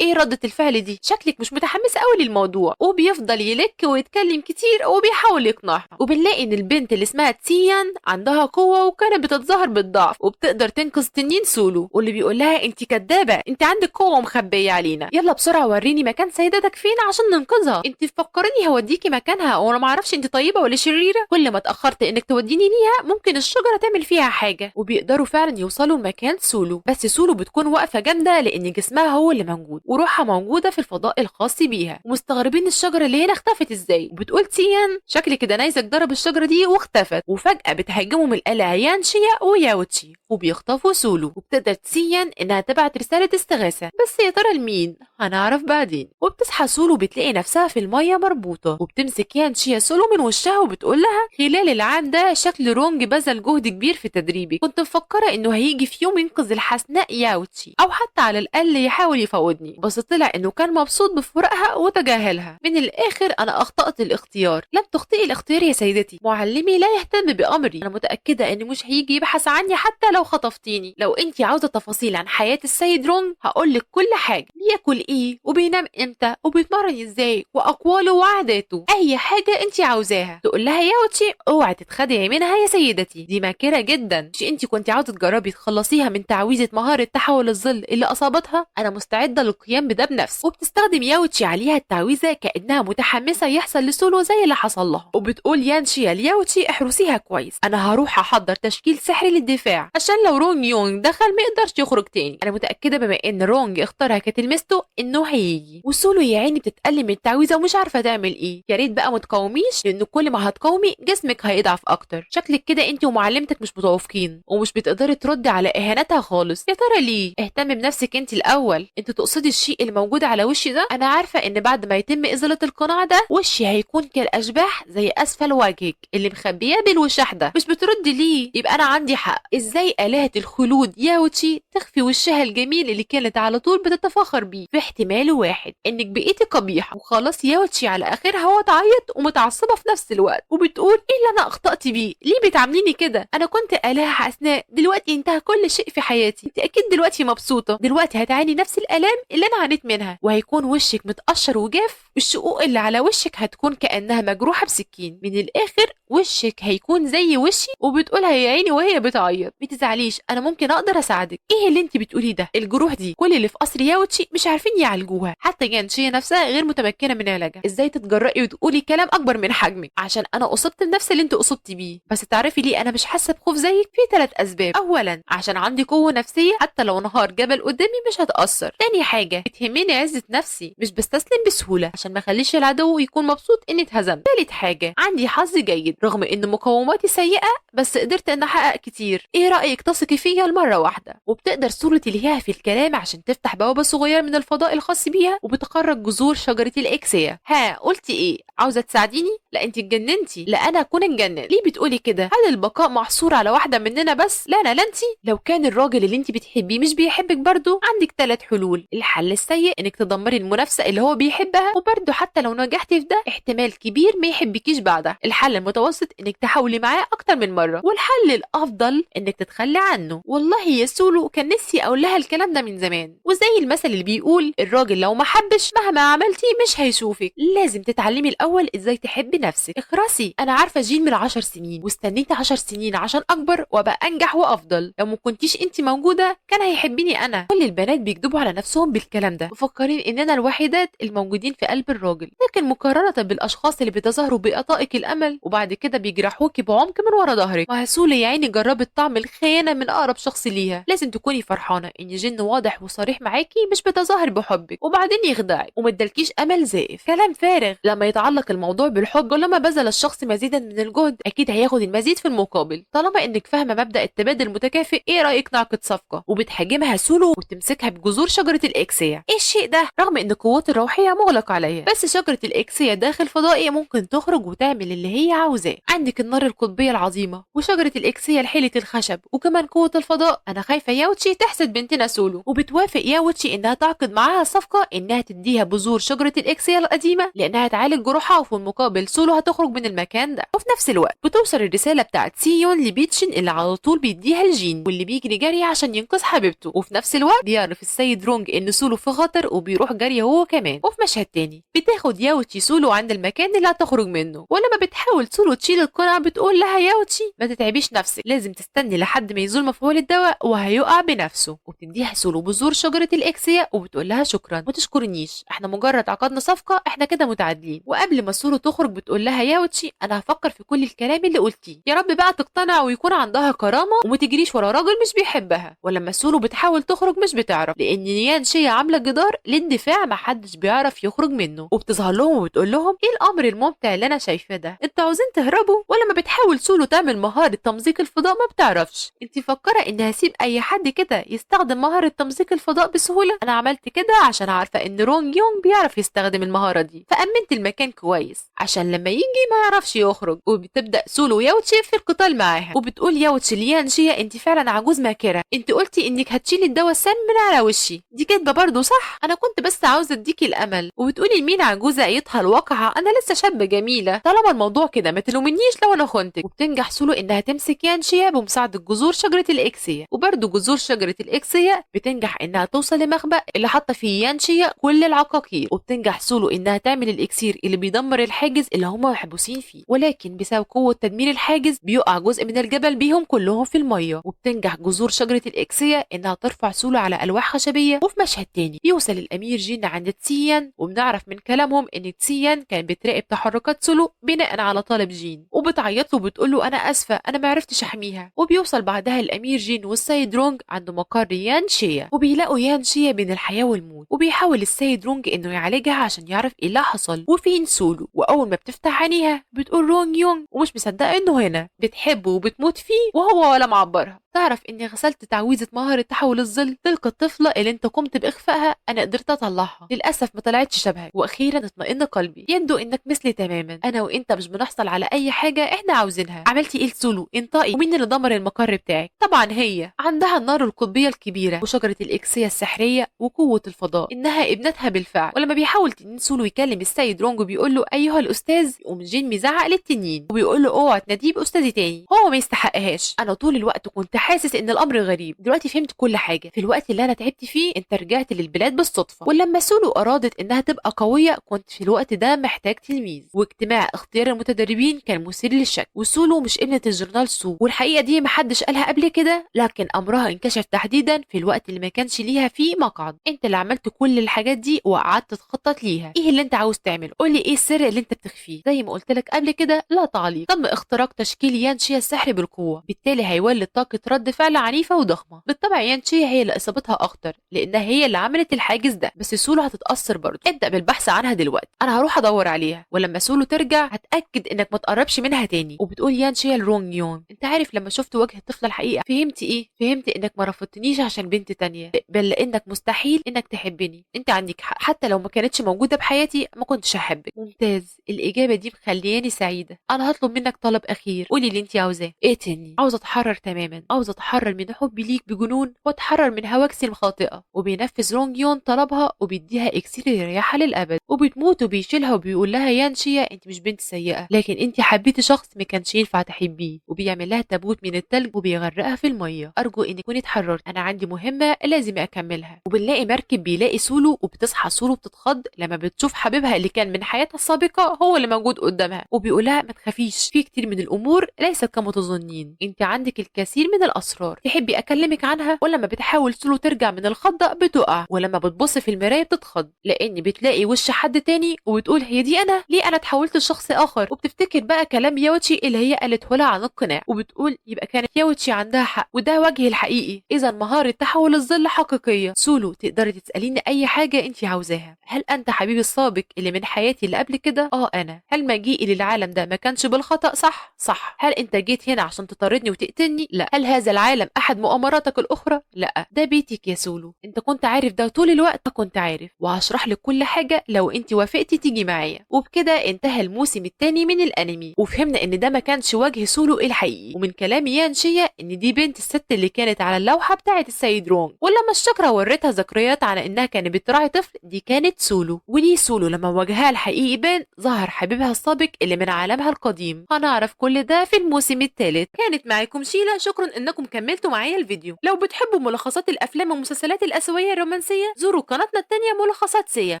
Speaker 1: ايه ردة الفعل دي؟ شكلك مش متحمسة قوي للموضوع. وبيفضل يلك ويتكلم كتير وبيحاول يقنعها. وبنلاقي ان البنت اللي اسمها تيان عندها قوة وكانت بتتظاهر بالضعف وبتقدر تنقذ تنين سولو، واللي بيقول لها انت كدابه، انت عندك قوة مخبيه علينا، يلا بسرعة وريني مكان سيدتك فين عشان ننقذها. انت تفكريني هوديكي مكانها وانا ما اعرفش انت طيبة ولا شريرة؟ كل ما اتاخرت انك توديني ليها ممكن الشجرة تعمل فيها حاجة. وبيقدروا فعلا يوصلوا لمكان سولو، بس سولو بتكون واقفة جامدة لان جسمها هو اللي موجود وروحها موجودة في الفضاء الخاص بيها. ومستغربين الشجرة اللي هنا اختفت ازاي. وبتقول تيان شكل كده نيزك ضرب الشجرة دي واختفت. وفجاة بتهاجمهم القلعة يانشيا وياوتشي وبيخطفوا سولو. وبتقدر تسيان انها تبعت رسالة استغاثة، بس يا ترى لمين؟ هنعرف بعدين. وبتصحى سولو بتلاقي نفسها في المية مربوطة، وبتمسك يانشيا سولو من وشها وبتقول لها خلال العام ده شكل رونج بذل جهد كبير في تدريبك، كنت مفكرة انه هيجي في يوم ينقذ الحسناء ياوتشي او حتى على الاقل يحاول يفوضني، بس طلع انه كان مبسوط بفراقها وتجاهلها. من الاخر انا اخطات الاختيار. لم تخطئي الاختيار يا سيدتي، معلمي لا يهتم بامري، انا متاكدة انه مش هيجي يبحث عني حتى لو خطفتيني. لو انت عاوزه تفاصيل عن حياة السيد رونج هقول لك كل حاجة، بياكل ايه وبينام امتى وبيتمرن ازاي واقواله وعاداته، اي حاجة انت عاوزاها. تقول لها ياوتشي اوعي تتخدعي منها يا سيدتي، دي ماكره جدا، مش انت كنت عاوزه تجربي تخلصيها من تعويذه مهارة تحول الظل اللي اصابتها؟ انا مستعدة للقيام بده بنفسي. وبتستخدم ياوتشي عليها التعويذه كانها متحمسة يحصل لسولو زي اللي حصل لها. وبتقول يانشيا لياوتشي احرسيها كويس، انا هروح احضر تشكيل سحري للدفاع عشان لو رونج يونغ دخل ما يقدرش يخرج تاني، انا متاكدة بما ان رونج اختارها كتلميذته انه هيجي. وسولو يا عيني بتتألم من التعويذه ومش عارفه تعمل ايه. يا ريت بقى متكبري تقاوميش، لان كل ما هتقاومي جسمك هيضعف اكتر. شكلك كده انت ومعلمتك مش متوافقين ومش بتقدري تردي على اهانتها خالص. يا ترى ليه؟ اهتمي بنفسك انت الاول. انت تقصدي الشيء اللي موجود على وشي ده؟ انا عارفه ان بعد ما يتم ازالة القناع ده وشي هيكون كالاشباح زي اسفل وجهك اللي مخبيه بالوشاح ده. مش بتردي ليه؟ يبقى انا عندي حق. ازاي آلهة الخلود ياوتشي تخفي وشها الجميل اللي كانت على طول بتتفاخر بيه؟ في احتمال واحد، انك بقيتي قبيحة وخلاص. ياوتشي على اخرها وتعيط ومتعصبه في نفس الوقت وبتقول ايه اللي انا اخطأت بيه؟ ليه بتعامليني كده؟ انا كنت آلهة حسناء، دلوقتي انتهى كل شيء في حياتي. انت اكيد دلوقتي مبسوطة، دلوقتي هتعاني نفس الالام اللي انا عانيت منها، وهيكون وشك متقشر وجاف، والشقوق اللي على وشك هتكون كانها مجروحة بسكين. من الاخر وشك هيكون زي وشي. وبتقولها يا عيني وهي بتعيط، ما تزعليش انا ممكن اقدر اساعدك. ايه اللي انت بتقوليه ده؟ الجروح دي كل اللي في قصر ياوتشي مش عارفين يعالجوها، حتى جانشيه نفسها غير متمكنة من علاجها. ازاي تتجرئي وتقولي كلام اكبر من حجمك؟ عشان انا اصبت بنفس اللي انت اصبتي بيه. بس تعرفي ليه انا مش حاسه بخوف زيك؟ في 3 اسباب. اولا عشان عندي قوة نفسية، حتى لو نهار جبل قدامي مش هتاثر. تاني حاجة بتهمني عزه نفسي، مش بستسلم بسهولة عشان ما اخليش العدو يكون مبسوط اني اتهزمت. تالت حاجة عندي حظ جيد، رغم ان مقاوماتي سيئه بس قدرت ان احقق كتير. ايه رايك تثقي فيا المرة واحدة؟ وبتقدر سولو تلهيها في الكلام عشان تفتح بوابه صغيرة من الفضاء الخاص بيها، وبتخرج جذور شجرة الاكسيه. ها قلتي ايه؟ عاوزه تساعديني؟ لا انت اتجننتي. لا انا اكون اتجنن. ليه بتقولي كده؟ هل البقاء محصور على واحدة مننا بس؟ لا انا لا انت. لو كان الراجل اللي انت بتحبيه مش بيحبك برضه، عندك 3 حلول. الحل السيء انك تدمري المنافسة اللي هو بيحبها، وبرضه حتى لو نجحتي في ده احتمال كبير ما يحبكيش بعدها. الحل المتوسط انك تحاولي معاه اكتر من مرة، والحل الافضل انك تتخلي عنه. والله يا سولو كان نفسي اقول لها الكلام ده من زمان. وزي المثل اللي بيقول الراجل لو ما حبش مهما عملتي مش هيشوفك. لازم تتعلمي الاول ازاي تحبي نفسك. اخرسي، انا عارفه جين من 10 سنين، واستنيت 10 سنين عشان اكبر وابقى انجح وافضل. لو ما كنتيش انت موجودة كان هيحبني انا. كل البنات بيكذبوا على نفسهم بالكلام ده، مفكرين اننا الوحيدات الموجودين في قلب الراجل، لكن مقارنة بالاشخاص اللي بيتظاهروا بقطائق الامل وبعد كده بيجرحوكي بعمق من ورا ظهرك. وهسولة يا عيني جربت طعم الخيانة من اقرب شخص ليها. لازم تكوني فرحانة ان جن واضح وصريح معاكي، مش بيتظاهر بحبك وبعدين يخدعك ومدلكيش امل زائف. كلام فارغ. لما يتعلق الموضوع بالحب، ولما بذل الشخص مزيدا من الجهد اكيد هياخد المزيد في المقابل. طالما انك فاهمه مبدا التبادل المتكافئ، ايه رايك نعقد صفقة؟ وبتهاجمها سولو وتمسكها بجذور شجرة الاكسيه. ايه الشيء ده؟ رغم ان قوات الروحية مغلق عليها، بس شجرة الاكسيه داخل فضائي ممكن تخرج وتعمل اللي هي عاوزاه. عندك النار القطبيه العظيمة، وشجره الاكسيه الحيله الخشب، وكمان قوة الفضاء. انا خايفة ياوتشي تحسد بنتنا سولو. وبتوافق ياوتشي انها تعقد معاها صفقة انها تديها بذور شجرة الاكسيه القديمة لانها تعالج جروحها، وفي المقابل سولو هتخرج من المكان ده. وفي نفس الوقت بتوصل الرسالة بتاعت سيون لبيتشن اللي على طول بيديها لجين، واللي بيجري جري عشان ينقذ حبيبته. وفي نفس الوقت بيعرف السيد رونج ان سولو في خطر وبيروح جري هو كمان. وفي مشهد تاني بتاخد ياوتشي سولو عند المكان اللي هتخرج منه، ولما بتحاول سولو تشيل القناع بتقول لها ياوتشي ما تتعبيش نفسك، لازم تستني لحد ما يزول مفعول الدواء وهيقع بنفسه. وبتديها سولو بذور شجرة الاكسيه وبتقول لها شكرا، ما تشكرنيش، احنا مجرد عقدنا صفقة، احنا كده متعادلين. وقبل ما سولو تخرج بتقول لها ياوتشي انا هفكر في كل الكلام اللي قلتيه، يا رب بقى تقتنع ويكون عندها كرامة وما تجريش ورا راجل مش بيحبها. ولما سولو بتحاول تخرج مش بتعرف، لان نيان شيا عامله جدار للدفاع ما حدش بيعرف يخرج منه. وبتظهر لهم وبتقول لهم ايه الامر الممتع اللي انا شايفاه ده؟ انتوا عاوزين تهربوا؟ ولما بتحاول سولو تعمل مهارة تمزيق الفضاء ما بتعرفش. انت مفكرة اني هسيب اي حد كده يستخدم مهارة تمزيق الفضاء بسهولة؟ انا عملت كده عشان عارفه ان رونج يونج بيعرف يستخدم المهارة دي، فامنت المكان كويس عشان لما يجي ما يعرفش يخرج. وبتبدا سولو ياوتشي في القتال معاها، وبتقول ياوتشي ليان شيا انت فعلا عجوز ماكره، انت قلتي انك هتشيلي الدواء السام من على وشي، دي كدبه برضه صح؟ انا كنت بس عاوزه اديكي الامل. وبتقولي مين عجوزه ايتها الواقعة، انا لسه شابه جميلة، طالما الموضوع كده ما تلومنيش لو انا خنتك. وبتنجح سولو انها تمسك يان شيا بمساعدة جذور شجرة الاكسيه، وبرضه جذور شجرة الاكسيه بتنجح انها توصل لمخبأ اللي حاطه فيه يان شيا كل العقاقير. وبتنجح سولو انها تعمل الاكسير اللي بيدمر الحاجز اللي هما محبوسين فيه، ولكن بسبب قوة تدمير الحاجز بيقع جزء من الجبل بيهم كلهم في المية. وبتنجح جذور شجرة الاكسيه انها ترفع سولو على الواح خشبيه. وفي مشهد تاني بيوصل الامير جين عند تسيان، وبنعرف من كلامهم ان تسيان كان بتراقب تحركات سولو بناء على طلب جين. جين، وبتعيط له وبتقول له انا اسفه انا ما عرفتش احميها. وبيوصل بعدها الامير جين والسيد رونج عند مقر يان شيا، وبيلاقوا يان شيا بين الحياة والموت، وبيحاول السيد رونج انه يعالجها عشان يعرف ايه اللي حصل وفين سولو. واول ما بتفتح عينيها بتقول رونج يونغ ومش مصدقه انه هنا، بتحبه وبتموت فيه وهو ولا معبرها. تعرف اني غسلت تعويذه مهارة تحول الظل، تلك الطفلة اللي انت قمت باخفائها انا قدرت اطلعها، للاسف ما طلعتش شبهك، واخيرا اطمئن قلبي، يبدو انك مثلي تماما، انا وانت مش بنحصل على اي حاجة احنا عاوزينها. عملتي ايه لسولو؟ انطقي، ومين اللي دمر المقر بتاعك؟ طبعا هي عندها النار القطبيه الكبيرة وشجره الاكسيه السحريه وقوه الفضاء، انها ابنتها بالفعل. ولما بيحاول تنين سولو يكلم السيد رونج وبيقول له ايها الاستاذ، يقوم جين مزعق للتنين وبيقول له اوعى تناديه باستاذي تاني، هو ما يستحقهاش. انا طول الوقت كنت حاسس ان الامر غريب، دلوقتي فهمت كل حاجة. في الوقت اللي انا تعبت فيه انت رجعت للبلاد بالصدفة، ولما سولو ارادت انها تبقى قوية كنت في الوقت ده محتاج تلميذ، واجتماع اختيار المتدربين كان مثير للشك، وسولو مش ابنه الجنرال سو، والحقيقة دي محدش قالها قبل كده، لكن امرها انكشف تحديدا في الوقت اللي ما كانش ليها فيه مقعد. انت اللي عملت كل الحاجات دي وقعدت تخطط ليها، ايه اللي انت عاوز تعمله؟ قولي ايه السر اللي انت بتخفيه؟ زي ما قلت لك قبل كده لا تعليق. تم اختراق تشكيل يان شيا السحري بالقوة، بالتالي هيولد طاقة رد فعل عنيفة وضخمه. بالطبع يان شيا هي اللي اصابتها اخطر لانها هي اللي عملت الحاجز ده، بس سولو هتتاثر برضه. ابدا بالبحث عنها دلوقتي، انا هروح ادور عليها، ولما سولو ترجع هتاكد انك ما تقربش منها تاني. وبتقول يان شيا لرونج يون انت عارف لما شفت وجه الطفلة الحقيقة فهمت ايه؟ فهمت انك ما رفضتنيش عشان بنت تانية، بل لانك مستحيل انك تحبني. انت عندك حق، حتى لو ما كانتش موجودة بحياتي ما كنتش هحبك. ممتاز، الاجابة دي مخلياني سعيدة. انا هطلب منك طلب اخير، قولي اللي انت عاوزاه. ايه تاني؟ عاوزه اتحرر تماما، عاوزه اتحرر من حبي ليك بجنون واتحرر من هواجسي الخاطئة. وبينفذ رونج يون طلبها وبيديها اكسير يريحها للابد، وبتموت وبيشيلها وبيقول لها يان شيا انت مش بنت سيئه، لكن انت حبيتي شخص ما كانش ينفع تحبيه. وبيعمل لها تابوت من التلج وبيغرقها في المية. ارجو ان تكوني اتحررت، انا عندي مهمة لازم اكملها. وبنلاقي مركب بيلاقي سولو، وبتصحى سولو بتتخض لما بتشوف حبيبها اللي كان من حياتها السابقة هو اللي موجود قدامها، وبيقولها ما تخافيش، في كتير من الامور ليست كما تظنين، انت عندك الكثير من الاسرار، تحبي اكلمك عنها؟ ولما بتحاول سولو ترجع من الخضه بتقع، ولما بتبص في المراية بتتخض لان بتلاقي وش حد تاني وبتقول هي دي انا؟ ليه انا اتحولت لشخص اخر؟ وبتفتكر بقى كلام ياوتشي اللي هي قالته لها عن القناع، وبتقول يبقى كانت ياوتشي عندها حق وده وجهي الحقيقي، اذا مهارة تحول الظل حقيقية. سولو تقدري تساليني اي حاجة انت عاوزاها. هل انت حبيبي السابق اللي من حياتي اللي قبل كده؟ اه انا. هل مجيئي للعالم ده ما كانش بالخطا؟ صح صح. هل انت جيت هنا عشان تطاردني وتقتلني؟ لا. هل هذا العالم احد مؤامراتك الاخرى؟ لا. ده بيتك يا سولو، انت كنت عارف ده طول الوقت؟ كنت عارف، وهشرح لك كل حاجة لو انت وافقتي تيجي معايا. وبكده انتهى الموسم الثاني من الانمي، وفهمنا ان ده ما كانش وجه سولو الحقيقي، ومن كلام يان شيا ان دي بنت الست اللي كانت على اللوحة بتاعه السيد رونج، ولما الشكره ورتها ذكريات على انها كانت بتراعي طفل دي كانت سولو. وليه سولو لما وجهها الحقيقي بان ظهر حبيبها السابق اللي من عالمها القديم. هنعرف كل ده في الموسم الثالث. كانت معاكم شيلا، شكرا انكم كملتوا معايا الفيديو. لو بتحبوا ملخصات الافلام والمسلسلات الاسيوية الرومانسية زوروا قناتنا الثانية ملخصات سيا،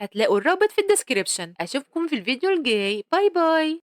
Speaker 1: هتلاقوا الرابط في ال description. اشوفكم في الفيديو الجاي، bye bye.